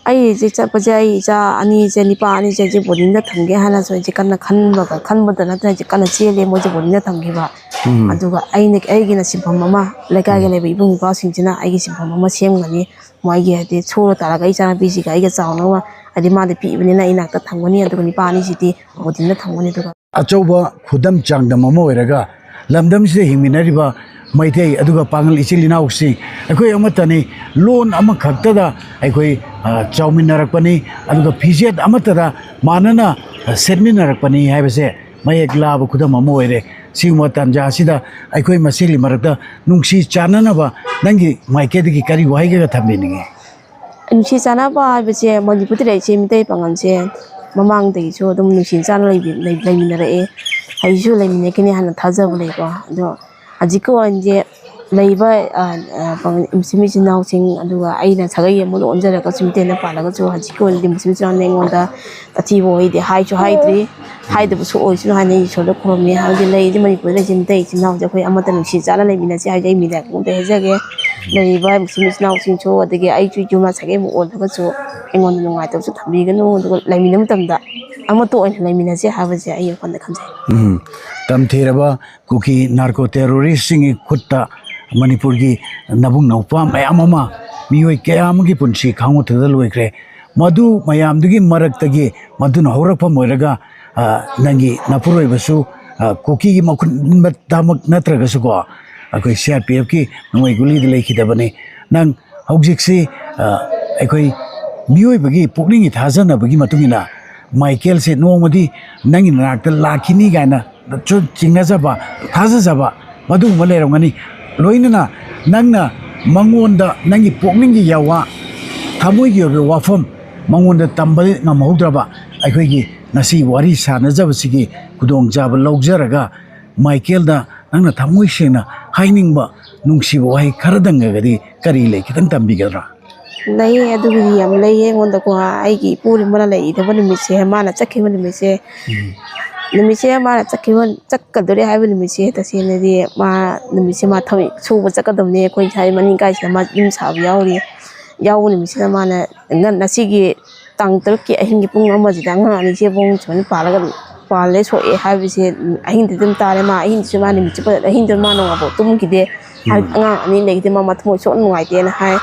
ꯑꯩ ꯍꯧꯖꯤꯛ ꯆꯠꯄꯁꯦ, ꯑꯩ ꯏꯆꯥ ꯑꯅꯤꯁꯦ, ꯅꯤꯄꯥ ꯑꯅꯤꯁꯦ ꯑꯩꯁꯦ ꯕꯣꯔꯗꯤꯡꯗ ꯊꯝꯒꯦ ꯍꯥꯏꯅꯁꯨ ꯑꯩꯁꯦ ꯀꯟꯅ ꯈꯟꯕꯒ, ꯈꯟꯕꯗ ꯅꯠꯇꯅ ꯑꯩꯁꯦ ꯀꯟꯅ ꯆꯦꯜꯂꯦ ꯃꯣꯏꯁꯦ ꯕꯣꯔꯗꯤꯡꯗ ꯊꯝꯈꯤꯕ꯫ ꯎꯝ꯫ ꯑꯗꯨꯒ ꯑꯩꯅ, ꯑꯩꯒꯤꯅ ꯁꯤꯟꯐꯝ ꯑꯃ, ꯂꯩꯀꯥꯏꯒꯤ ꯎꯝ꯫ ꯂꯩꯕ ꯏꯕꯨꯡ ꯏꯄ꯭ꯋꯥꯁꯤꯡꯁꯤꯅ ꯑꯩꯒꯤ ꯁꯤꯟꯐꯝ ꯑꯃ ꯁꯦꯝꯒꯅꯤ꯫ ꯃꯣꯏꯒꯤ ꯍꯥꯏꯗꯤ ꯁꯨꯔ ꯇꯥꯔꯒ ꯑꯩ ꯏꯆꯥꯅꯨꯄꯤꯁꯤꯒ ꯑꯩꯒ ꯆꯥꯎꯅꯕ, ꯍꯥꯏꯗꯤ ꯃꯥꯗꯤ ꯄꯤꯛꯏꯕꯅꯤꯅ ꯑꯩ ꯏꯅꯥꯛꯇ ꯊꯝꯒꯅꯤ, ꯑꯗꯨꯒ ꯅꯤꯄꯥ ꯑꯅꯤꯁꯤꯗꯤ ꯕꯣꯔꯗꯤꯡꯗ ꯊꯝꯒꯅꯤ꯫ ꯑꯗꯨꯒ ꯑꯆꯧꯕ ꯈꯨꯗꯝ ꯆꯥꯡꯗꯝ ꯑꯃ ꯑꯣꯏꯔꯒ ꯂꯝꯗꯝꯁꯤꯗ ꯍꯤꯡꯃꯤꯟꯅꯔꯤꯕ ꯃꯩꯇꯩ ꯑꯗꯨꯒ ꯄꯥꯉꯜ ꯏꯆꯤꯜ ꯏꯅꯥꯎꯁꯤꯡ ꯑꯩꯈꯣꯏ ꯑꯃꯠꯇꯅꯤ꯫ ꯂꯣꯟ ꯑꯃꯈꯛꯇꯗ ꯑꯩꯈꯣꯏ, ꯑ, ꯆꯥꯎꯃꯤꯟꯅꯔꯛꯄꯅꯤ, ꯑꯗꯨꯒ ꯐꯤꯖꯦꯠ ꯑꯃꯠꯇꯗ ꯃꯥꯟꯅꯅ, ꯑ, ꯁꯦꯠꯃꯤꯟꯅꯔꯛꯄꯅꯤ ꯍꯥꯏꯕꯁꯦ ꯃꯌꯦꯛ ꯂꯥꯕ ꯈꯨꯗꯝ ꯑꯃ ꯑꯣꯏꯔꯦ꯫ ꯁꯤꯒꯨꯝꯕ ꯇꯥꯟꯖꯥ ꯑꯁꯤꯗ ꯑꯩꯈꯣꯏ ꯃꯁꯦꯜꯒꯤ ꯃꯔꯛꯇ ꯅꯨꯡꯁꯤ ꯆꯥꯟꯅꯅꯕ ꯅꯪꯒꯤ ꯃꯥꯏꯀꯩꯗꯒꯤ ꯀꯔꯤ ꯋꯥꯍꯩꯒ ꯊꯝꯕꯤꯅꯤꯡꯉꯤ? ꯅꯨꯡꯁꯤ ꯆꯥꯟꯅꯕ ꯍꯥꯏꯕꯁꯦ ꯃꯅꯤꯄꯨꯔꯗ ꯂꯩꯔꯤꯁꯦ ꯃꯤꯇꯩ ꯄꯥꯉꯜꯁꯦ ꯃꯃꯥꯡꯗꯒꯤꯁꯨ ꯑꯗꯨꯝ ꯅꯨꯡꯁꯤ ꯆꯥꯟꯅ ꯂꯩꯕꯤ-, ꯂꯩ-, ꯂꯩꯃꯤꯟꯅꯔꯛꯑꯦ꯫ ꯍꯧꯖꯤꯛꯁꯨ ꯂꯩꯃꯤꯟꯅꯈꯤꯅꯤ ꯍꯥꯏꯅ ꯊꯥꯖꯕ ꯂꯩꯀꯣ꯫ ꯑꯗꯣ ꯍꯧꯖꯤꯛꯀꯤ ꯑꯣꯏꯅꯗꯤ ꯂꯩꯕ, ꯑ, ꯑ, ꯄꯥꯉꯜ ꯃꯨꯁꯂꯤꯝ ꯏꯆꯤꯟ ꯏꯅꯥꯎꯁꯤꯡ, ꯑꯗꯨꯒ ꯑꯩꯅ ꯁꯥꯒꯩ ꯑꯃꯗ ꯑꯣꯟꯖꯔꯒꯁꯨ ꯃꯤꯇꯩꯅ ꯄꯥꯜꯂꯒꯁꯨ ꯍꯧꯖꯤꯛꯀꯤ ꯑꯣꯏꯅꯗꯤ ꯃꯨꯁꯂꯤꯝ ꯏꯆꯤꯟ ꯏꯅꯥꯎꯅ ꯑꯩꯉꯣꯟꯗ ꯑꯊꯤꯕ ꯋꯥꯍꯩꯗꯤ ꯍꯥꯏꯁꯨ ꯍꯥꯏꯗ꯭ꯔꯤ꯫ ꯍꯥꯏꯗꯕꯁꯨ ꯑꯣꯏꯁꯅꯨ ꯍꯥꯏꯅ ꯑꯩ ꯏꯁꯣꯔꯗ ꯈꯨꯔꯨꯝꯃꯤ꯫ ꯍꯥꯏꯕꯗꯤ ꯂꯩꯔꯤꯕ ꯃꯅꯤꯄꯨꯔꯗ ꯂꯩꯔꯤꯁꯦ ꯃꯤꯇꯩ ꯏꯆꯤꯟ ꯏꯅꯥꯎꯁꯦ ꯑꯩꯈꯣꯏ ꯑꯃꯠꯇ ꯅꯨꯡꯁꯤ ꯆꯥꯟꯅ ꯂꯩꯃꯤꯟꯅꯁꯤ ꯍꯥꯏꯁꯦ ꯑꯩ ꯃꯤꯗꯤꯌꯥ ꯈꯨꯗꯤꯡꯃꯛꯇ ꯍꯥꯏꯖꯒꯦ꯫ ꯂꯩꯔꯤꯕ ꯃꯨꯁꯂꯤꯝ ꯏꯆꯤꯟ ꯏꯅꯥꯎꯁꯤꯡꯁꯨ, ꯑꯗꯒꯤ ꯑꯩꯁꯨ ꯌꯨꯝ ꯁꯥꯒꯩ ꯑꯃ ꯑꯣꯜꯂꯒꯁꯨ ꯑꯩꯉꯣꯟꯗ ꯅꯨꯡꯉꯥꯏꯇꯕꯁꯨ ꯊꯝꯕꯤꯒꯅꯨ꯫ ꯑꯗꯨꯒ ꯂꯩꯃꯤꯟꯅꯕ ꯃꯇꯝꯗ ꯑꯃꯠꯇ ꯑꯣꯏꯅ ꯂꯩꯃꯤꯟꯅꯁꯦ ꯍꯥꯏꯕꯁꯦ ꯑꯩ ꯋꯥꯈꯜꯗ ꯈꯟꯖꯩ꯫ ꯎꯝ꯫ ꯇꯝꯊꯤꯔꯕ ꯀꯨꯀꯤ ꯅꯥꯔꯀꯣ ꯇꯦꯔꯣꯔꯤꯁꯁꯤꯡꯒꯤ ꯈꯨꯠꯇ ꯃꯅꯤꯄꯨꯔꯒꯤ ꯅꯕꯨꯡ ꯅꯧꯄꯥ ꯃꯌꯥꯝ ꯑꯃ, ꯃꯤꯑꯣꯏ ꯀꯌꯥ ꯑꯃꯒꯤ ꯄꯨꯟꯁꯤ ꯈꯥꯡꯃꯨꯊꯗ ꯂꯣꯏꯈ꯭ꯔꯦ꯫ ꯃꯗꯨ ꯃꯌꯥꯝꯗꯨꯒꯤ ꯃꯔꯛꯇꯒꯤ ꯃꯗꯨꯅ ꯍꯧꯔꯛꯐꯝ ꯑꯣꯏꯔꯒ, ꯑ, ꯅꯪꯒꯤ ꯅꯄꯨꯔꯣꯏꯕꯁꯨ, ꯑ, ꯀꯨꯀꯤꯒꯤ ꯃꯈꯨꯠ ꯃꯇꯥꯃꯛ ꯅꯠꯇ꯭ꯔꯒꯁꯨꯀꯣ, ꯑꯩꯈꯣꯏ ꯁꯤ ꯑꯥꯔ ꯄꯤ ꯑꯦꯐꯀꯤ ꯅꯣꯡꯃꯩ ꯒꯨꯂꯤꯗ ꯂꯩꯈꯤꯗꯕꯅꯤ꯫ ꯅꯪ ꯍꯧꯖꯤꯛꯁꯤ, ꯑ, ꯑꯩꯈꯣꯏ ꯃꯤꯑꯣꯏꯕꯒꯤ ꯄꯨꯛꯅꯤꯡꯒꯤ ꯊꯥꯖꯅꯕꯒꯤ ꯃꯇꯨꯡ ꯏꯟꯅ ꯃꯥꯏꯀꯦꯜꯁꯦ ꯅꯣꯡꯃꯗꯤ ꯅꯪꯒꯤ ꯅꯅꯥꯛꯇ ꯂꯥꯛꯈꯤꯅꯤ ꯀꯥꯏꯅ ꯁꯨ ꯆꯤꯡꯅꯖꯕ, ꯊꯥꯖꯖꯕ ꯃꯗꯨꯒꯨꯝꯕ ꯂꯩꯔꯝꯒꯅꯤ꯫ ꯂꯣꯏꯅꯅ ꯅꯪꯅ ꯃꯉꯣꯟꯗ ꯅꯪꯒꯤ ꯄꯨꯛꯅꯤꯡꯒꯤ ꯌꯥꯋꯥ, ꯊꯃꯣꯏꯒꯤ ꯑꯣꯏꯕ ꯋꯥꯐꯝ ꯃꯉꯣꯟꯗ ꯇꯝꯕ ꯉꯝꯍꯧꯗ꯭ꯔꯕ ꯑꯩꯈꯣꯏꯒꯤ ꯉꯁꯤ ꯋꯥꯔꯤ ꯁꯥꯟꯅꯖꯕꯁꯤꯒꯤ ꯈꯨꯗꯣꯡꯆꯥꯕ ꯂꯧꯖꯔꯒ, ꯃꯥꯏꯀꯦꯜꯗ ꯅꯪꯅ ꯊꯃꯣꯏ ꯁꯦꯡꯅ ꯍꯥꯏꯅꯤꯡꯕ ꯅꯨꯡꯁꯤꯕ ꯋꯥꯍꯩ ꯈꯔꯗꯪꯒꯗꯤ ꯀꯔꯤ ꯂꯩ? ꯈꯤꯇꯪ ꯇꯝꯕꯤꯒꯗ꯭ꯔꯥ? ꯂꯩꯌꯦ, ꯑꯗꯨꯒꯤꯗꯤ ꯌꯥꯝ ꯂꯩꯌꯦ ꯑꯩꯉꯣꯟꯗꯀꯣ꯫ ꯑꯩꯒꯤ ꯏꯄꯨ ꯑꯃꯅ ꯂꯩꯈꯤꯗꯕ ꯅꯨꯃꯤꯠꯁꯦ, ꯃꯥꯅ ꯆꯠꯈꯤꯕ ꯅꯨꯃꯤꯠꯁꯦ, ꯎꯝ꯫ ꯅꯨꯃꯤꯠꯁꯦ ꯃꯥꯅ ꯆꯠꯈꯤꯕ, ꯆꯠꯀꯗꯧꯔꯦ ꯍꯥꯏꯕ ꯅꯨꯃꯤꯠꯁꯦ, ꯇꯁꯦꯡꯅꯗꯤ ꯃꯥ ꯅꯨꯃꯤꯠꯁꯦ ꯃꯥ ꯊꯕꯛ ꯁꯨꯕ ꯆꯠꯀꯗꯕꯅꯦ꯫ ꯑꯩꯈꯣꯏ ꯁ꯭ꯋꯥꯏ ꯃꯅꯤꯡ ꯀꯥꯏꯁꯤꯗ ꯃꯥ ꯌꯨꯝ ꯁꯥꯕ ꯌꯥꯎꯔꯤ꯫ ꯌꯥꯎꯕ ꯅꯨꯃꯤꯠꯁꯤꯗ ꯃꯥꯅ ꯉꯟꯅ ꯁꯤꯒꯤ ꯇꯥꯡ ꯇꯔꯨꯛꯀꯤ ꯑꯍꯤꯡꯒꯤ ꯄꯨꯡ ꯑꯃꯁꯤꯗ ꯑꯉꯥꯡ ꯑꯅꯤꯁꯦ ꯃꯑꯣꯡ ꯁꯨꯃꯥꯏꯅ ꯄꯥꯜꯂꯒ ꯄꯥꯜꯂꯦ ꯁꯣꯛꯑꯦ ꯍꯥꯏꯕꯁꯦ ꯑꯍꯤꯡꯗ ꯑꯗꯨꯝ ꯇꯥꯔꯦ꯫ ꯃꯥ ꯑꯍꯤꯡꯗꯁꯨ ꯃꯥ ꯅꯨꯃꯤꯠ ꯆꯨꯞꯄ ꯑꯍꯤꯡꯗ ꯃꯥ ꯅꯣꯡꯉꯥꯟꯐꯥꯎ ꯇꯨꯝꯈꯤꯗꯦ꯫ ꯍꯥꯏ-, ꯎꯝ꯫ ꯑꯉꯥꯡ ꯑꯅꯤ ꯂꯩꯈꯤꯗꯦ, ꯃꯥ ꯃꯊꯃꯣꯏ ꯁꯣꯛꯅ ꯅꯨꯡꯉꯥꯏꯇꯦꯅ ꯍꯥꯏ꯫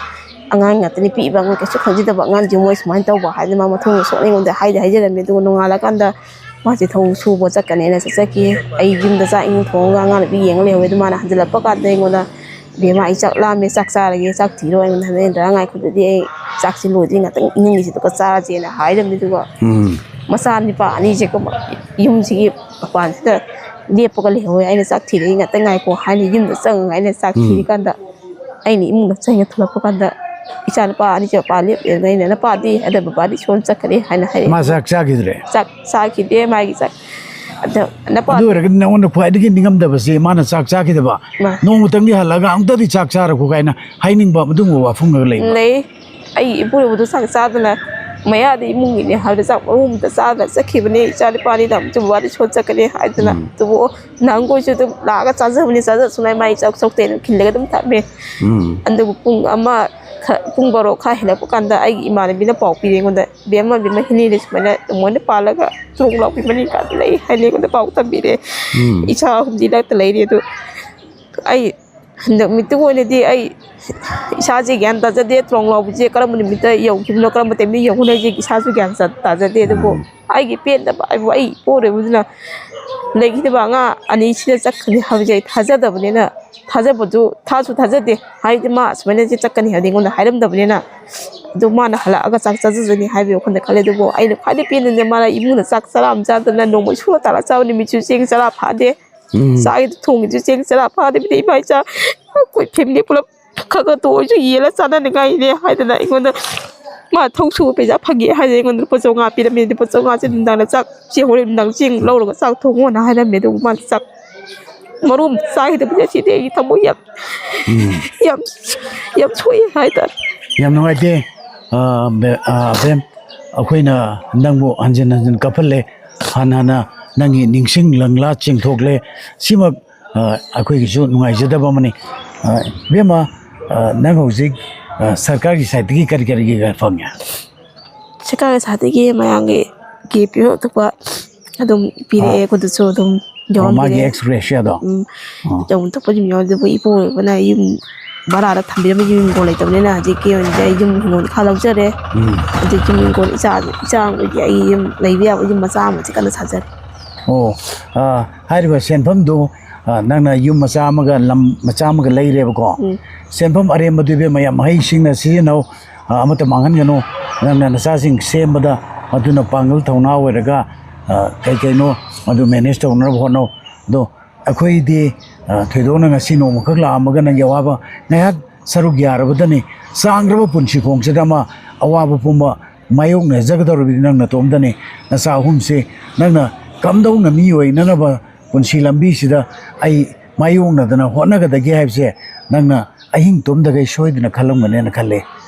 ꯑꯉꯥꯡ ꯉꯥꯛꯇꯅꯤ ꯄꯤꯛꯏꯕ ꯑꯉꯥꯡ ꯀꯩꯁꯨ ꯈꯪꯖꯗꯕ ꯑꯉꯥꯡꯁꯦ ꯃꯣꯏ ꯁꯨꯃꯥꯏꯅ ꯇꯧꯕ ꯍꯥꯏꯗꯅ ꯃꯥ ꯃꯊꯃꯣꯏ ꯁꯣꯛꯅ ꯑꯩꯉꯣꯟꯗ ꯍꯥꯏꯗꯤ ꯍꯥꯏꯖꯔꯝꯃꯦ꯫ ꯑꯗꯨꯒ ꯅꯣꯡꯉꯥꯜꯂꯀꯥꯟꯗ ꯃꯥꯁꯦ ꯊꯕꯛ ꯁꯨꯕ ꯆꯠꯀꯅꯦꯅ ꯆꯠꯆꯈꯤ꯫ ꯑꯩ ꯌꯨꯝꯗ ꯆꯥꯛ ꯏꯁꯤꯡ ꯊꯣꯡꯉꯒ ꯑꯉꯥꯡ ꯅꯨꯄꯤ ꯌꯦꯡꯉ ꯂꯩꯍꯧꯋꯦ꯫ ꯑꯗꯨ ꯃꯥꯅ ꯍꯟꯖꯤꯜꯂꯛꯄ ꯀꯥꯟꯗ ꯑꯩꯉꯣꯟꯗ, "ꯕꯦꯝꯃ, ꯑꯩ ꯆꯥꯛ ꯂꯥꯝꯃꯦ, ꯆꯥꯛ ꯆꯥꯔꯒꯦ, ꯆꯥꯛ ꯊꯤꯔꯣ" ꯑꯩꯉꯣꯟꯗ ꯍꯟꯖꯤꯟ ꯍꯟꯖꯤꯟ ꯉꯥꯏꯈꯣꯗꯗꯤ ꯑꯩ ꯆꯥꯛꯁꯤ ꯂꯣꯏꯗ꯭ꯔꯤ, ꯉꯥꯛꯇꯪ ꯏꯪꯍꯟꯈꯤꯁꯤ ꯑꯗꯨꯒ ꯆꯥꯔꯁꯦꯅ ꯍꯥꯏꯔꯝꯃꯦ꯫ ꯑꯗꯨꯒ ꯎꯝ꯫ ꯃꯆꯥ ꯅꯤꯄꯥ ꯑꯅꯤꯁꯦ ꯀꯃ-, ꯌꯨꯝꯁꯤꯒꯤ ꯃꯄꯥꯟꯁꯤꯗ ꯂꯦꯞꯄꯒ ꯂꯩꯍꯧꯋꯦ꯫ ꯑꯩꯅ ꯆꯥꯛ ꯊꯤꯔꯛꯏ, ꯉꯥꯛꯇꯪ ꯉꯥꯏꯈꯣ ꯍꯥꯏꯅ ꯌꯨꯝꯗ ꯆꯪꯉꯒ ꯑꯩꯅ ꯆꯥꯛ ꯎꯝ꯫ ꯊꯤꯔꯤꯀꯥꯟꯗ ꯑꯩꯅ ꯏꯃꯨꯡꯗ ꯆꯪꯉ ꯊꯣꯛꯂꯛꯄ ꯀꯥꯟꯗ ꯏꯆꯥ ꯅꯨꯄꯥ ꯑꯅꯤꯁꯦ ꯃꯄꯥꯟ ꯂꯦꯞꯂꯦ꯫ ꯑꯩꯅ, "ꯅꯄꯥꯗꯤ?" ꯍꯥꯏꯗ, "ꯕꯕꯥꯗꯤ ꯁꯣꯝ ꯆꯠꯈ꯭ꯔꯦ" ꯍꯥꯏꯅ ꯍꯥꯏꯔꯛꯑꯦ꯫ ꯃꯥ ꯆꯥꯛ ꯆꯥꯈꯤꯗ꯭ꯔꯦ? ꯆꯥꯛ ꯆꯥꯈꯤꯗꯦ ꯃꯥꯒꯤ ꯆꯥꯛ꯫ ꯑꯗ ꯅꯄꯥ ꯑꯗꯨ ꯑꯣꯏꯔꯒꯗꯤ ꯅꯉꯣꯟꯗ ꯈ꯭ꯋꯥꯏꯗꯒꯤ ꯅꯤꯡꯉꯝꯗꯕꯁꯦ ꯃꯥꯅ ꯆꯥꯛ ꯆꯥꯈꯤꯗꯕ꯫ ꯃꯥ꯫ ꯅꯣꯡꯃꯇꯪꯗꯤ ꯍꯜꯂꯒ "ꯑꯃꯨꯛꯇꯗꯤ ꯆꯥꯛ ꯆꯥꯔꯛꯈꯣ" ꯀꯥꯏꯅ ꯍꯥꯏꯅꯤꯡꯕ ꯑꯗꯨꯒꯨꯝꯕ ꯋꯥꯐꯝꯒ ꯂꯩꯕ꯭ꯔꯥ? ꯂꯩ꯫ ꯑꯩ ꯏꯄꯨꯔꯣꯏꯕꯗꯣ ꯆꯥꯛ ꯆꯥꯗꯅ ꯃꯌꯥꯗ ꯏꯃꯨꯡꯒꯤꯅꯦ ꯍꯥꯏꯕꯗ ꯆꯥꯛ ꯃꯔꯨ ꯑꯝꯇ ꯆꯥꯗꯅ ꯆꯠꯈꯤꯕꯅꯦ꯫ ꯏꯆꯥ ꯅꯨꯄꯥꯅꯤꯗ ꯑꯃꯨꯛꯁꯨ ꯕꯕꯥꯗꯤ ꯁꯣꯟ ꯆꯠꯀꯅꯤ ꯍꯥꯏꯗꯅ꯫ ꯎꯝ꯫ ꯑꯗꯨꯕꯨ ꯅꯍꯥꯟꯈꯣꯏꯁꯨ ꯑꯗꯨꯝ ꯂꯥꯛꯑꯒ ꯆꯥꯖꯕꯅꯤ, ꯆꯥꯖꯁꯨ ꯃꯥꯏ ꯃꯥꯏ ꯆꯥꯛ ꯆꯧꯇꯦꯅ ꯈꯤꯜꯂꯒ ꯑꯗꯨꯝ ꯊꯝꯃꯦ꯫ ꯎꯝ꯫ ꯑꯗꯨꯕꯨ ꯄꯨꯡ ꯑꯃ ꯈ- ꯄꯨꯡ ꯕꯥꯔꯣ ꯈꯔ ꯍꯦꯜꯂꯛꯄ ꯀꯥꯟꯗ ꯑꯩꯒꯤ ꯏꯃꯥꯟꯅꯕꯤꯅ ꯄꯥꯎ ꯄꯤꯔꯦ ꯑꯩꯉꯣꯟꯗ, "ꯕꯦꯝꯃ, ꯕꯦꯝꯃ ꯍꯤꯅꯤꯗ ꯁꯨꯃꯥꯏꯅ ꯇꯨꯃꯣꯏꯅ ꯄꯥꯜꯂꯒ ꯇ꯭ꯔꯣꯡ ꯂꯥꯎꯕꯤ ꯃꯅꯤꯡ ꯀꯥꯗ ꯂꯩ" ꯍꯥꯏꯅ ꯑꯩꯉꯣꯟꯗ ꯄꯥꯎ ꯇꯝꯕꯤꯔꯦ꯫ ꯎꯝ꯫ "ꯏꯆꯥ ꯑꯍꯨꯝꯗꯤ ꯏꯅꯥꯛꯇ ꯂꯩꯔꯤ꯫ ꯑꯗꯨ ꯑꯩ ꯍꯟꯗꯛ ꯃꯤꯠꯇꯨꯒꯤ ꯑꯣꯏꯅꯗꯤ ꯑꯩ ꯏꯁꯥꯁꯦ ꯒ꯭ꯌꯥꯟ ꯇꯥꯖꯗꯦ꯫ ꯇ꯭ꯔꯣꯡ ꯂꯥꯎꯕꯁꯦ ꯀꯔꯝꯕ ꯅꯨꯃꯤꯠꯇ ꯌꯧꯈꯤꯕꯅꯣ, ꯀꯔꯝꯕ ꯇꯥꯏꯃꯤꯡꯗ ꯌꯧꯈꯤꯕꯅꯣ ꯍꯥꯏꯁꯦ ꯏꯁꯥꯁꯨ ꯒ꯭ꯌꯥꯟ ꯆ- ꯇꯥꯖꯗꯦ꯫ ꯑꯗꯨꯕꯨ ꯎꯝ꯫ ꯑꯩꯒꯤ ꯄꯦꯟꯗꯕ ꯍꯥꯏꯕꯨ ꯑꯩ ꯏꯄꯨꯔꯣꯏꯕꯗꯨꯅ ꯂꯩꯈꯤꯗꯕ ꯑꯉꯥꯡ ꯑꯅꯤꯁꯤꯗ ꯆꯠꯈ꯭ꯔꯅꯤ ꯍꯥꯏꯕꯁꯦ ꯑꯩ ꯊꯥꯖꯗꯕꯅꯤꯅ, ꯊꯥꯖꯕꯗꯨ ꯊꯥꯁꯨ ꯊꯥꯖꯗꯦ꯫ ꯍꯥꯏꯗꯤ ꯃꯥ ꯑꯁꯨꯃꯥꯏꯅ ꯆꯠꯀꯅꯤ ꯍꯥꯏꯕꯗꯤ ꯑꯩꯉꯣꯟꯗ ꯍꯥꯏꯔꯝꯗꯕꯅꯤꯅ, ꯑꯗꯨ ꯃꯥꯅ ꯍꯜꯂꯛꯑꯒ ꯆꯥꯛ ꯆꯥꯖꯖꯅꯤ ꯍꯥꯏꯕꯒꯤ ꯋꯥꯈꯜꯗ ꯈꯜꯂꯦ꯫ ꯑꯗꯨꯕꯨ ꯑꯩꯅ ꯈ꯭ꯋꯥꯏꯗꯩ ꯄꯦꯟꯗꯅ ꯃꯥꯅ ꯏꯃꯨꯡꯗ ꯆꯥꯛ ꯆꯔꯥ ꯑꯃ ꯆꯥꯗꯅ ꯅꯣꯡꯃꯩ ꯁꯨꯔ ꯇꯥꯜꯂ ꯆꯥꯕ ꯅꯨꯃꯤꯠꯁꯨ ꯆꯦꯡ ꯆꯔꯥ ꯐꯥꯗꯦ꯫ ꯎꯝ꯫ ꯆꯥꯛ ꯊꯣꯡꯉꯤꯁꯨ ꯆꯦꯡ ꯆꯔꯥ ꯐꯥꯗꯕꯤꯗ ꯏꯃꯥ ꯏꯆꯥ ꯑꯩꯈꯣꯏ ꯐꯦꯃꯤꯂꯤ ꯄꯨꯂꯞ ꯈꯔ ꯈꯔ ꯇꯣꯛꯑꯁꯨ ꯌꯦꯜꯂ ꯆꯥꯅꯅꯤꯡꯉꯥꯏꯅꯦ ꯍꯥꯏꯗꯅ ꯑꯩꯉꯣꯟꯗ ꯃꯥ ꯊꯕꯛ ꯁꯨꯕ ꯄꯩꯁꯥ ꯐꯪꯉꯦ ꯍꯥꯏꯗꯅ ꯑꯩꯉꯣꯟꯗ ꯂꯨꯄꯥ ꯆꯥꯝꯃꯉꯥ ꯄꯤꯔꯝꯃꯦ꯫ ꯂꯨꯄꯥ ꯆꯥꯝꯃꯉꯥꯁꯦ ꯅꯨꯡꯗꯥꯡꯗ ꯆꯥꯛ ꯆꯦ ꯍꯣꯔꯦꯟ ꯅꯨꯡꯗꯥꯡ ꯆꯦꯡ ꯂꯧꯔꯒ ꯆꯥꯛ ꯊꯣꯡꯉꯣꯅ ꯍꯥꯏꯔꯝꯃꯦ꯫ ꯑꯗꯨꯒ ꯃꯥꯅ ꯆꯥꯛ ꯃꯔꯨ ꯑꯃ ꯆꯥꯈꯤꯗꯕꯁꯦ ꯁꯤꯗꯤ ꯑꯩꯒꯤ ꯊꯃꯣꯏ ꯌꯥꯝ, ꯎꯝ꯫ ꯌꯥꯝ, ꯌꯥꯝ ꯁꯣꯛꯑꯦ ꯍꯥꯏꯇꯥꯔꯦ꯫ ꯌꯥꯝ ꯅꯨꯡꯉꯥꯏꯇꯦ, ꯑ, ꯕꯦ-, ꯑ, ꯕꯦꯝ꯫ ꯑꯩꯈꯣꯏꯅ ꯅꯪꯕꯨ ꯍꯟꯖꯤꯟ ꯍꯟꯖꯤꯟ ꯀꯞꯍꯜꯂꯦ, ꯍꯟꯅ ꯍꯟꯅ ꯅꯪꯒꯤ ꯅꯤꯡꯁꯤꯡ ꯂꯪꯂꯥ ꯆꯦꯡꯊꯣꯛꯂꯦ꯫ ꯁꯤꯃꯛ, ꯑ, ꯑꯩꯈꯣꯏꯒꯤꯁꯨ ꯅꯨꯡꯉꯥꯏꯖꯗꯕ ꯑꯃꯅꯤ꯫ ꯑ, ꯏꯕꯦꯝꯃ, ꯑ, ꯅꯪ ꯍꯧꯖꯤꯛ, ꯑ, ꯁꯔꯀꯥꯔꯒꯤ ꯁꯥꯏꯠꯇꯒꯤ ꯀꯔꯤ ꯀꯔꯤ ꯀꯔꯤ ꯐꯪꯉꯦ? ꯁꯔꯀꯥꯔꯒꯤ ꯁꯥꯏꯠꯇꯒꯤ ꯃꯌꯥꯝꯒꯤ ꯀꯦ ꯄꯤꯔꯛꯄ ꯑꯗꯨꯝ ꯄꯤꯔꯛꯑꯦ꯫ ꯑꯥ꯫ ꯑꯩꯈꯣꯏꯗꯁꯨ ꯑꯗꯨꯝ ꯑꯣ, ꯃꯥꯒꯤ ꯌꯥꯎꯔꯝꯕꯤꯔꯦ꯫ Ex gratia ꯗꯣ? ꯎꯝ꯫ ꯑꯥ꯫ ꯌꯥꯎꯐꯝ ꯊꯣꯛꯄ ꯑꯗꯨꯝ ꯌꯥꯎꯔꯦ꯫ ꯑꯗꯨꯕꯨ ꯏꯄꯨꯔꯣꯏꯕꯅ ꯌꯨꯝ ꯚꯔꯥꯗ ꯊꯝꯕꯤꯔꯝꯕ ꯌꯨꯝ ꯍꯤꯡꯒꯣꯜ ꯂꯩꯇꯕꯅꯤꯅ ꯍꯧꯖꯤꯛꯀꯤ ꯑꯣꯏꯅꯗꯤ ꯑꯩ ꯌꯨꯝ ꯍꯤꯡꯒꯣꯜ ꯈꯔ ꯂꯧꯖꯔꯦ꯫ ꯎꯝ꯫ ꯑꯗꯨ ꯌꯨꯝ ꯍꯤꯡꯒꯣꯜ ꯏꯆꯥ, ꯏꯆꯥ ꯑꯃꯒꯤ ꯑꯩ ꯌꯨꯝ ꯂꯩꯕ ꯌꯥꯕ ꯌꯨꯝ ꯃꯆꯥ ꯑꯃꯁꯦ ꯀꯟꯅ ꯁꯥꯖꯔꯤ꯫ ꯑꯣ, ꯑꯥ, ꯍꯥꯏꯔꯤꯕ ꯁꯦꯟꯐꯝꯗꯨ, ꯑꯥ, ꯅꯪꯅ ꯌꯨꯝ ꯃꯆꯥ ꯑꯃꯒ ꯂꯝ ꯃꯆꯥ ꯑꯃꯒ ꯂꯩꯔꯦꯕꯀꯣ꯫ ꯎꯝ꯫ ꯁꯦꯟꯐꯝ ꯑꯔꯦꯝꯕꯗꯨ ꯏꯕꯦꯝꯃ ꯌꯥꯝ ꯃꯍꯩ ꯁꯤꯡꯅ ꯁꯤꯖꯤꯟꯅꯧ꯫ ꯑ, ꯑꯃꯠꯇ ꯃꯥꯡꯍꯟꯒꯅꯨ꯫ ꯅꯪꯅ ꯅꯆꯥꯁꯤꯡ ꯁꯦꯝꯕꯗ ꯃꯗꯨꯅ ꯄꯥꯡꯒꯜ ꯊꯧꯅꯥ ꯑꯣꯏꯔꯒ, ꯑ, ꯀꯩ ꯀꯩꯅꯣ ꯃꯗꯨ manage ꯇꯧꯅꯅꯕ ꯍꯣꯠꯅꯧ꯫ ꯑꯗꯣ ꯑꯩꯈꯣꯏꯗꯤ, ꯑ, ꯊꯣꯏꯗꯣꯛꯅ ꯉꯁꯤ ꯅꯣꯡꯃꯈꯛ ꯂꯥꯛꯑꯝꯃꯒ ꯅꯪꯒꯤ ꯑꯋꯥꯕ ꯉꯥꯏꯍꯥꯛ ꯁꯔꯨꯛ ꯌꯥꯔꯕꯗꯅꯤ꯫ ꯁꯥꯡꯈ꯭ꯔꯕ ꯄꯨꯟꯁꯤ ꯈꯣꯡꯆꯠ ꯑꯃ ꯑꯋꯥꯕ ꯄꯨꯝꯕ ꯃꯥꯌꯣꯛꯅꯖꯒꯗꯧꯔꯤꯕꯗꯤ ꯅꯪ ꯅꯇꯣꯝꯇꯅꯤ꯫ ꯅꯆꯥ ꯑꯍꯨꯝꯁꯤ ꯅꯪꯅ ꯀꯝꯗꯧꯅ ꯃꯤ ꯑꯣꯏꯅꯅꯕ ꯄꯨꯟꯁꯤ ꯂꯝꯕꯤꯁꯤꯗ ꯑꯩ ꯃꯥꯌꯣꯛꯅꯗꯅ ꯍꯣꯠꯅꯒꯗꯒꯦ ꯍꯥꯏꯕꯁꯦ ꯅꯪꯅ ꯑꯍꯤꯡ ꯇꯨꯝꯗꯈꯩ ꯁꯣꯏꯗꯅ ꯈꯜꯂꯝꯒꯅꯦꯅ ꯈꯜꯂꯦ꯫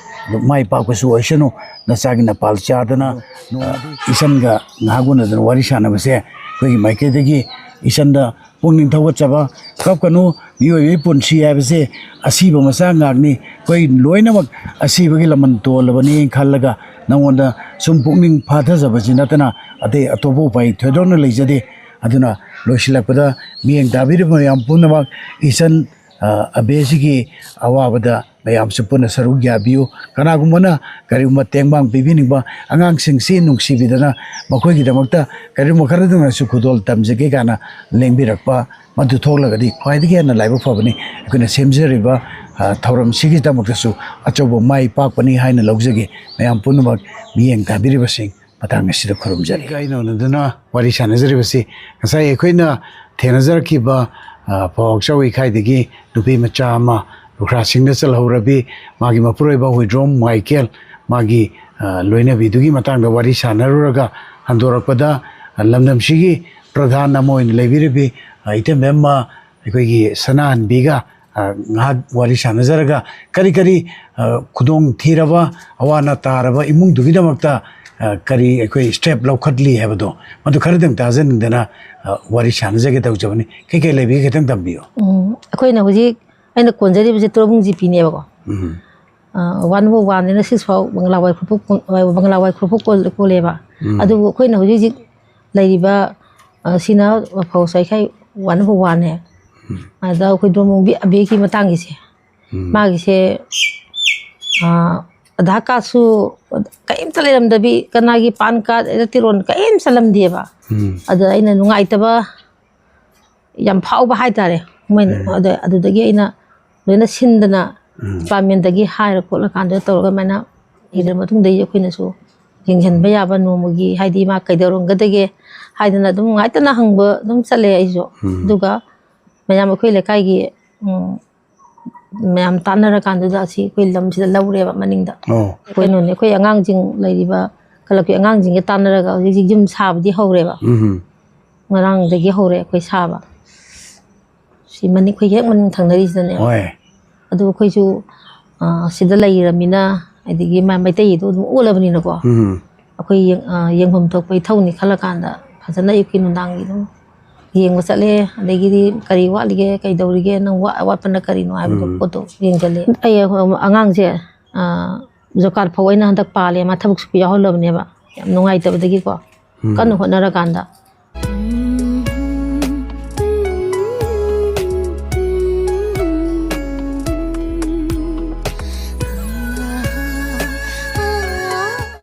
ꯑꯗꯨ ꯃꯥꯏ ꯄꯥꯛꯄꯁꯨ ꯑꯣꯏꯁꯅꯨ, ꯅꯆꯥꯒꯤ ꯅꯄꯥꯜ ꯆꯥꯗꯅ, ꯑ, ꯏꯆꯟꯒ ꯉꯥꯏꯍꯥꯛ ꯎꯅꯗꯅ ꯋꯥꯔꯤ ꯁꯥꯟꯅꯕꯁꯦ ꯑꯩꯈꯣꯏꯒꯤ ꯃꯥꯏꯀꯩꯗꯒꯤ ꯏꯆꯟꯗ ꯄꯨꯛꯅꯤꯡ ꯊꯧꯒꯠꯆꯕ꯫ ꯀꯞꯀꯅꯨ, ꯃꯤꯑꯣꯏꯕꯒꯤ ꯄꯨꯟꯁꯤ ꯍꯥꯏꯕꯁꯦ ꯑꯁꯤꯕ ꯃꯆꯥꯛ ꯉꯥꯛꯅꯤ꯫ ꯑꯩꯈꯣꯏ ꯂꯣꯏꯅꯃꯛ ꯑꯁꯤꯕꯒꯤ ꯂꯃꯟ ꯇꯣꯜꯂꯕꯅꯤ ꯈꯜꯂꯒ ꯅꯉꯣꯟꯗ ꯁꯨꯝ ꯄꯨꯛꯅꯤꯡ ꯐꯥꯊꯖꯕꯁꯤ ꯅꯠꯇꯅ ꯑꯇꯩ ꯑꯇꯣꯞꯄ ꯎꯄꯥꯏ ꯊꯣꯏꯗꯣꯛꯅ ꯂꯩꯖꯗꯦ꯫ ꯑꯗꯨꯅ ꯂꯣꯏꯁꯤꯜꯂꯛꯄꯗ ꯃꯤꯠꯌꯦꯡ ꯇꯥꯕꯤꯔꯤꯕ ꯃꯌꯥꯝ ꯄꯨꯝꯅꯃꯛ ꯏꯆꯟ, ꯑ, ꯑꯕꯦꯁꯤꯒꯤ ꯑꯋꯥꯕꯗ ꯃꯌꯥꯝꯁꯨ ꯄꯨꯟꯅ ꯁꯔꯨꯛ ꯌꯥꯕꯤꯌꯨ꯫ ꯀꯅꯥꯒꯨꯝꯕꯅ ꯀꯔꯤꯒꯨꯝꯕ ꯇꯦꯡꯕꯥꯡ ꯄꯤꯕꯤꯅꯤꯡꯕ ꯑꯉꯥꯡꯁꯤꯡꯁꯤ ꯅꯨꯡꯁꯤꯕꯤꯗꯅ ꯃꯈꯣꯏꯒꯤꯗꯃꯛꯇ ꯀꯔꯤꯒꯨꯝꯕ ꯈꯔꯗꯪꯅꯁꯨ ꯈꯨꯗꯣꯜ ꯇꯝꯖꯒꯦ ꯀꯥꯏꯅ ꯂꯦꯡꯕꯤꯔꯛꯄ, ꯃꯗꯨ ꯊꯣꯛꯂꯒꯗꯤ ꯈ꯭ꯋꯥꯏꯗꯒꯤ ꯍꯦꯟꯅ ꯂꯥꯏꯕꯛ ꯐꯕꯅꯤ꯫ ꯑꯩꯈꯣꯏꯅ ꯁꯦꯝꯖꯔꯤꯕ, ꯑ, ꯊꯧꯔꯝꯁꯤꯒꯤꯗꯃꯛꯇꯁꯨ ꯑꯆꯧꯕ ꯃꯥꯏ ꯄꯥꯛꯄꯅꯤ ꯍꯥꯏꯅ ꯂꯧꯖꯒꯦ꯫ ꯃꯌꯥꯝ ꯄꯨꯝꯅꯃꯛ ꯃꯤꯠꯌꯦꯡ ꯇꯥꯕꯤꯔꯤꯕꯁꯤꯡ ꯃꯇꯥꯡ ꯑꯁꯤꯗ ꯈꯨꯔꯨꯝꯖꯔꯤ꯫ ꯏꯀꯥꯏꯅ ꯎꯅꯗꯨꯅ ꯋꯥꯔꯤ ꯁꯥꯟꯅꯖꯔꯤꯕꯁꯤ ꯉꯁꯥꯏ ꯑꯩꯈꯣꯏꯅ ꯊꯦꯡꯅꯖꯔꯛꯈꯤꯕ, ꯑ, ꯄꯥꯎ ꯍꯛꯆꯥꯎ ꯏꯀꯥꯏꯗꯒꯤ ꯅꯨꯄꯤ ꯃꯆꯥ ꯑꯃ ꯂꯨꯈ꯭ꯔꯥꯁꯤꯡꯗ ꯆꯜꯍꯧꯔꯕꯤ ꯃꯥꯒꯤ ꯃꯄꯨꯔꯣꯏꯕ ꯍꯨꯏꯗ꯭ꯔꯣꯝ ꯃꯥꯏꯀꯦꯜ, ꯃꯥꯒꯤ, ꯑ, ꯂꯣꯏꯅꯕꯤꯗꯨꯒꯤ ꯃꯇꯥꯡꯗ ꯋꯥꯔꯤ ꯁꯥꯟꯅꯔꯨꯔꯒ ꯍꯟꯗꯣꯔꯛꯄꯗ, ꯑ, ꯂꯝꯗꯝꯁꯤꯒꯤ ꯄ꯭ꯔꯙꯥꯟ ꯑꯃ ꯑꯣꯏꯅ ꯂꯩꯕꯤꯔꯤꯕꯤ, ꯑ, ꯏꯇꯦꯝꯕꯦꯝꯃ ꯑꯩꯈꯣꯏꯒꯤ ꯁꯅꯥꯍꯟꯕꯤꯒ, ꯑ, ꯉꯥꯏꯍꯥꯛ ꯋꯥꯔꯤ ꯁꯥꯟꯅꯖꯔꯒ ꯀꯔꯤ ꯀꯔꯤ, ꯑ, ꯈꯨꯗꯣꯡ ꯊꯤꯔꯕ, ꯑꯋꯥ ꯑꯅꯥ ꯇꯥꯔꯕ ꯏꯃꯨꯡꯗꯨꯒꯤꯗꯃꯛꯇ, ꯑ, ꯀꯔꯤ ꯑꯩꯈꯣꯏ ꯁ꯭ꯇꯦꯞ ꯂꯧꯈꯠꯂꯤ ꯍꯥꯏꯕꯗꯣ ꯃꯗꯨ ꯈꯔꯗꯪ ꯇꯥꯖꯅꯤꯡꯗꯅ, ꯑ, ꯋꯥꯔꯤ ꯁꯥꯟꯅꯖꯒꯦ ꯇꯧꯖꯕꯅꯤ꯫ ꯀꯩ ꯀꯩ ꯂꯩꯕꯤꯒꯦ ꯈꯤꯇꯪ ꯊꯝꯕꯤꯌꯨ꯫ ꯎꯝ, ꯑꯩꯈꯣꯏꯅ ꯍꯧꯖꯤꯛ, ꯑꯩꯅ ꯀꯣꯟꯖꯔꯤꯕꯁꯦ ꯇꯣꯔꯕꯨꯡ ꯖꯤꯄꯤꯅꯦꯕꯀꯣ꯫ ꯎꯝ꯫ ꯑ, ꯋꯥꯟ ꯐꯥꯎ ꯋꯥꯟꯗꯩꯅ ꯁꯤꯛꯁ ꯐꯥꯎ ꯕꯪꯒ꯭ꯂꯥ ꯋꯥꯏꯈꯨꯞꯄꯨ ꯀꯣ-, ꯕꯪꯒ꯭ꯂꯥ ꯋꯥꯏꯈꯨꯞꯄꯨ ꯀꯣꯜ-, ꯀꯣꯜꯂꯦꯕ꯫ ꯎꯝ꯫ ꯑꯗꯨꯕꯨ ꯑꯩꯈꯣꯏꯅ ꯍꯧꯖꯤꯛ ꯍꯧꯖꯤꯛ ꯂꯩꯔꯤꯕ, ꯑ, ꯁꯤꯅ ꯐꯧ ꯆꯥꯏꯈꯥꯏ ꯋꯥꯟ ꯐꯥꯎ ꯋꯥꯟꯅꯦ꯫ ꯎꯝ꯫ ꯑꯗ ꯑꯩꯈꯣꯏ ꯗꯣꯃꯣꯡꯕꯤ ꯑꯕꯦꯒꯤ ꯃꯇꯥꯡꯒꯤꯁꯦ, ꯎꯝ꯫ ꯃꯥꯒꯤꯁꯦ, ꯑ, ꯑꯙꯥꯔ ꯀꯥꯔꯗꯁꯨ ꯀꯔꯤꯝꯇ ꯂꯩꯔꯝꯗꯕꯤ, ꯀꯅꯥꯒꯤ ꯄꯥꯟ ꯀꯥꯔꯗ, ꯑꯦꯗ ꯇꯤꯔꯣꯟ ꯀꯔꯤꯝ ꯆꯜꯂꯝꯗꯦꯕ꯫ ꯎꯝ꯫ ꯑꯗ ꯑꯩꯅ ꯅꯨꯡꯉꯥꯏꯇꯕ ꯌꯥꯝ ꯐꯥꯎꯕ ꯍꯥꯏꯇꯥꯔꯦ꯫ ꯃꯣꯏꯅ ꯎꯝ꯫ ꯑꯗ-, ꯑꯗꯨꯗꯒꯤ ꯑꯩꯅ ꯂꯣꯏꯅ ꯁꯤꯟꯗꯅ, ꯎꯝ꯫ ꯗꯤꯄꯥꯔꯠꯃꯦꯟꯗꯒꯤ ꯍꯥꯏꯔ ꯈꯣꯠꯂꯀꯥꯟꯗ ꯇꯧꯔꯒ ꯑꯗꯨꯃꯥꯏꯅ ꯏꯔ ꯃꯇꯨꯡꯗꯒꯤ ꯑꯩꯈꯣꯏꯅꯁꯨ ꯌꯦꯡꯁꯤꯟꯕ ꯌꯥꯕ ꯅꯣꯡꯃꯒꯤ, ꯍꯥꯏꯗꯤ ꯃꯥ ꯀꯩꯗꯧꯔꯝꯒꯗꯒꯦ ꯍꯥꯏꯗꯅ ꯑꯗꯨꯝ ꯉꯥꯏꯇꯅ ꯍꯪꯕ ꯑꯗꯨꯝ ꯆꯠꯂꯦ ꯑꯩꯁꯨ꯫ ꯎꯝ꯫ ꯑꯗꯨꯒ ꯃꯌꯥꯝ ꯑꯩꯈꯣꯏ ꯂꯩꯀꯥꯏꯒꯤ, ꯎꯝ, ꯃꯌꯥꯝ ꯇꯥꯟꯅꯔꯀꯥꯟꯗꯨꯗ ꯑꯁꯤ ꯑꯩꯈꯣꯏ ꯂꯝꯁꯤꯗ ꯂꯧꯔꯦꯕ ꯃꯅꯤꯡꯗ꯫ ꯑꯣ꯫ ꯀꯩꯅꯣꯅꯦ, ꯑꯩꯈꯣꯏ ꯑꯉꯥꯡꯁꯤꯡ ꯂꯩꯔꯤꯕ ꯀ꯭ꯂꯕꯀꯤ ꯑꯉꯥꯡꯁꯤꯡꯒ ꯇꯥꯟꯅꯔꯒ ꯍꯧꯖꯤꯛ ꯍꯧꯖꯤꯛ ꯌꯨꯝ ꯁꯥꯕꯗꯤ ꯍꯧꯔꯦꯕ꯫ ꯎꯝ꯫ ꯉꯔꯥꯡꯗꯒꯤ ꯍꯧꯔꯦ ꯑꯩꯈꯣꯏ ꯁꯥꯕ꯫ ꯁꯤ ꯃꯅꯤꯡ, ꯑꯩꯈꯣꯏ ꯍꯦꯛ ꯃꯅꯤꯡ ꯊꯪꯅꯔꯤꯁꯤꯗꯅꯦ꯫ ꯍꯣꯏ꯫ ꯑꯗꯨ ꯑꯩꯈꯣꯏꯁꯨ, ꯑ, ꯁꯤꯗ ꯂꯩꯔꯃꯤꯅ, ꯑꯗꯒꯤ ꯃꯥ ꯃꯩꯇꯩꯗꯣ ꯑꯗꯨꯝ ꯑꯣꯜꯂꯕꯅꯤꯅꯀꯣ꯫ ꯎꯝ꯫ ꯑꯩꯈꯣꯏ ꯌꯦꯡ-, ꯑ, ꯌꯦꯡꯐꯝ ꯊꯣꯛꯄ ꯏꯊꯧꯅꯤ ꯈꯜꯂꯀꯥꯟꯗ ꯐꯖꯅ ꯑꯌꯨꯛꯀꯤ ꯅꯨꯡꯗꯥꯡꯒꯤ ꯑꯗꯨꯝ ꯌꯦꯡꯕ ꯆꯠꯂꯦ꯫ ꯑꯗꯒꯤꯗꯤ ꯀꯔꯤ ꯋꯥꯠꯂꯤꯒꯦ, ꯀꯩꯗꯧꯔꯤꯒꯦ, ꯅꯪ ꯋꯥ- ꯑꯋꯥꯠꯄꯅ ꯀꯔꯤꯅꯣ ꯍꯥꯏꯕꯗꯣ ꯎꯝ꯫ ꯄꯣꯠꯇꯣ ꯌꯦꯡꯁꯤꯜꯂꯦ꯫ ꯑꯩ ꯑꯉꯥꯡꯁꯦ ꯖꯣꯀꯥꯠ ꯐꯥꯎ ꯑꯩꯅ ꯍꯟꯗꯛ ꯄꯥꯜꯂꯦ, ꯃꯥ ꯊꯕꯛ ꯁꯨꯕ ꯌꯥꯎꯍꯜꯂꯕꯅꯦꯕ, ꯌꯥꯝ ꯅꯨꯡꯉꯥꯏꯇꯕꯗꯒꯤꯀꯣ꯫ ꯎꯝ꯫ ꯀꯟꯅ ꯍꯣꯠꯅꯔꯀꯥꯟꯗ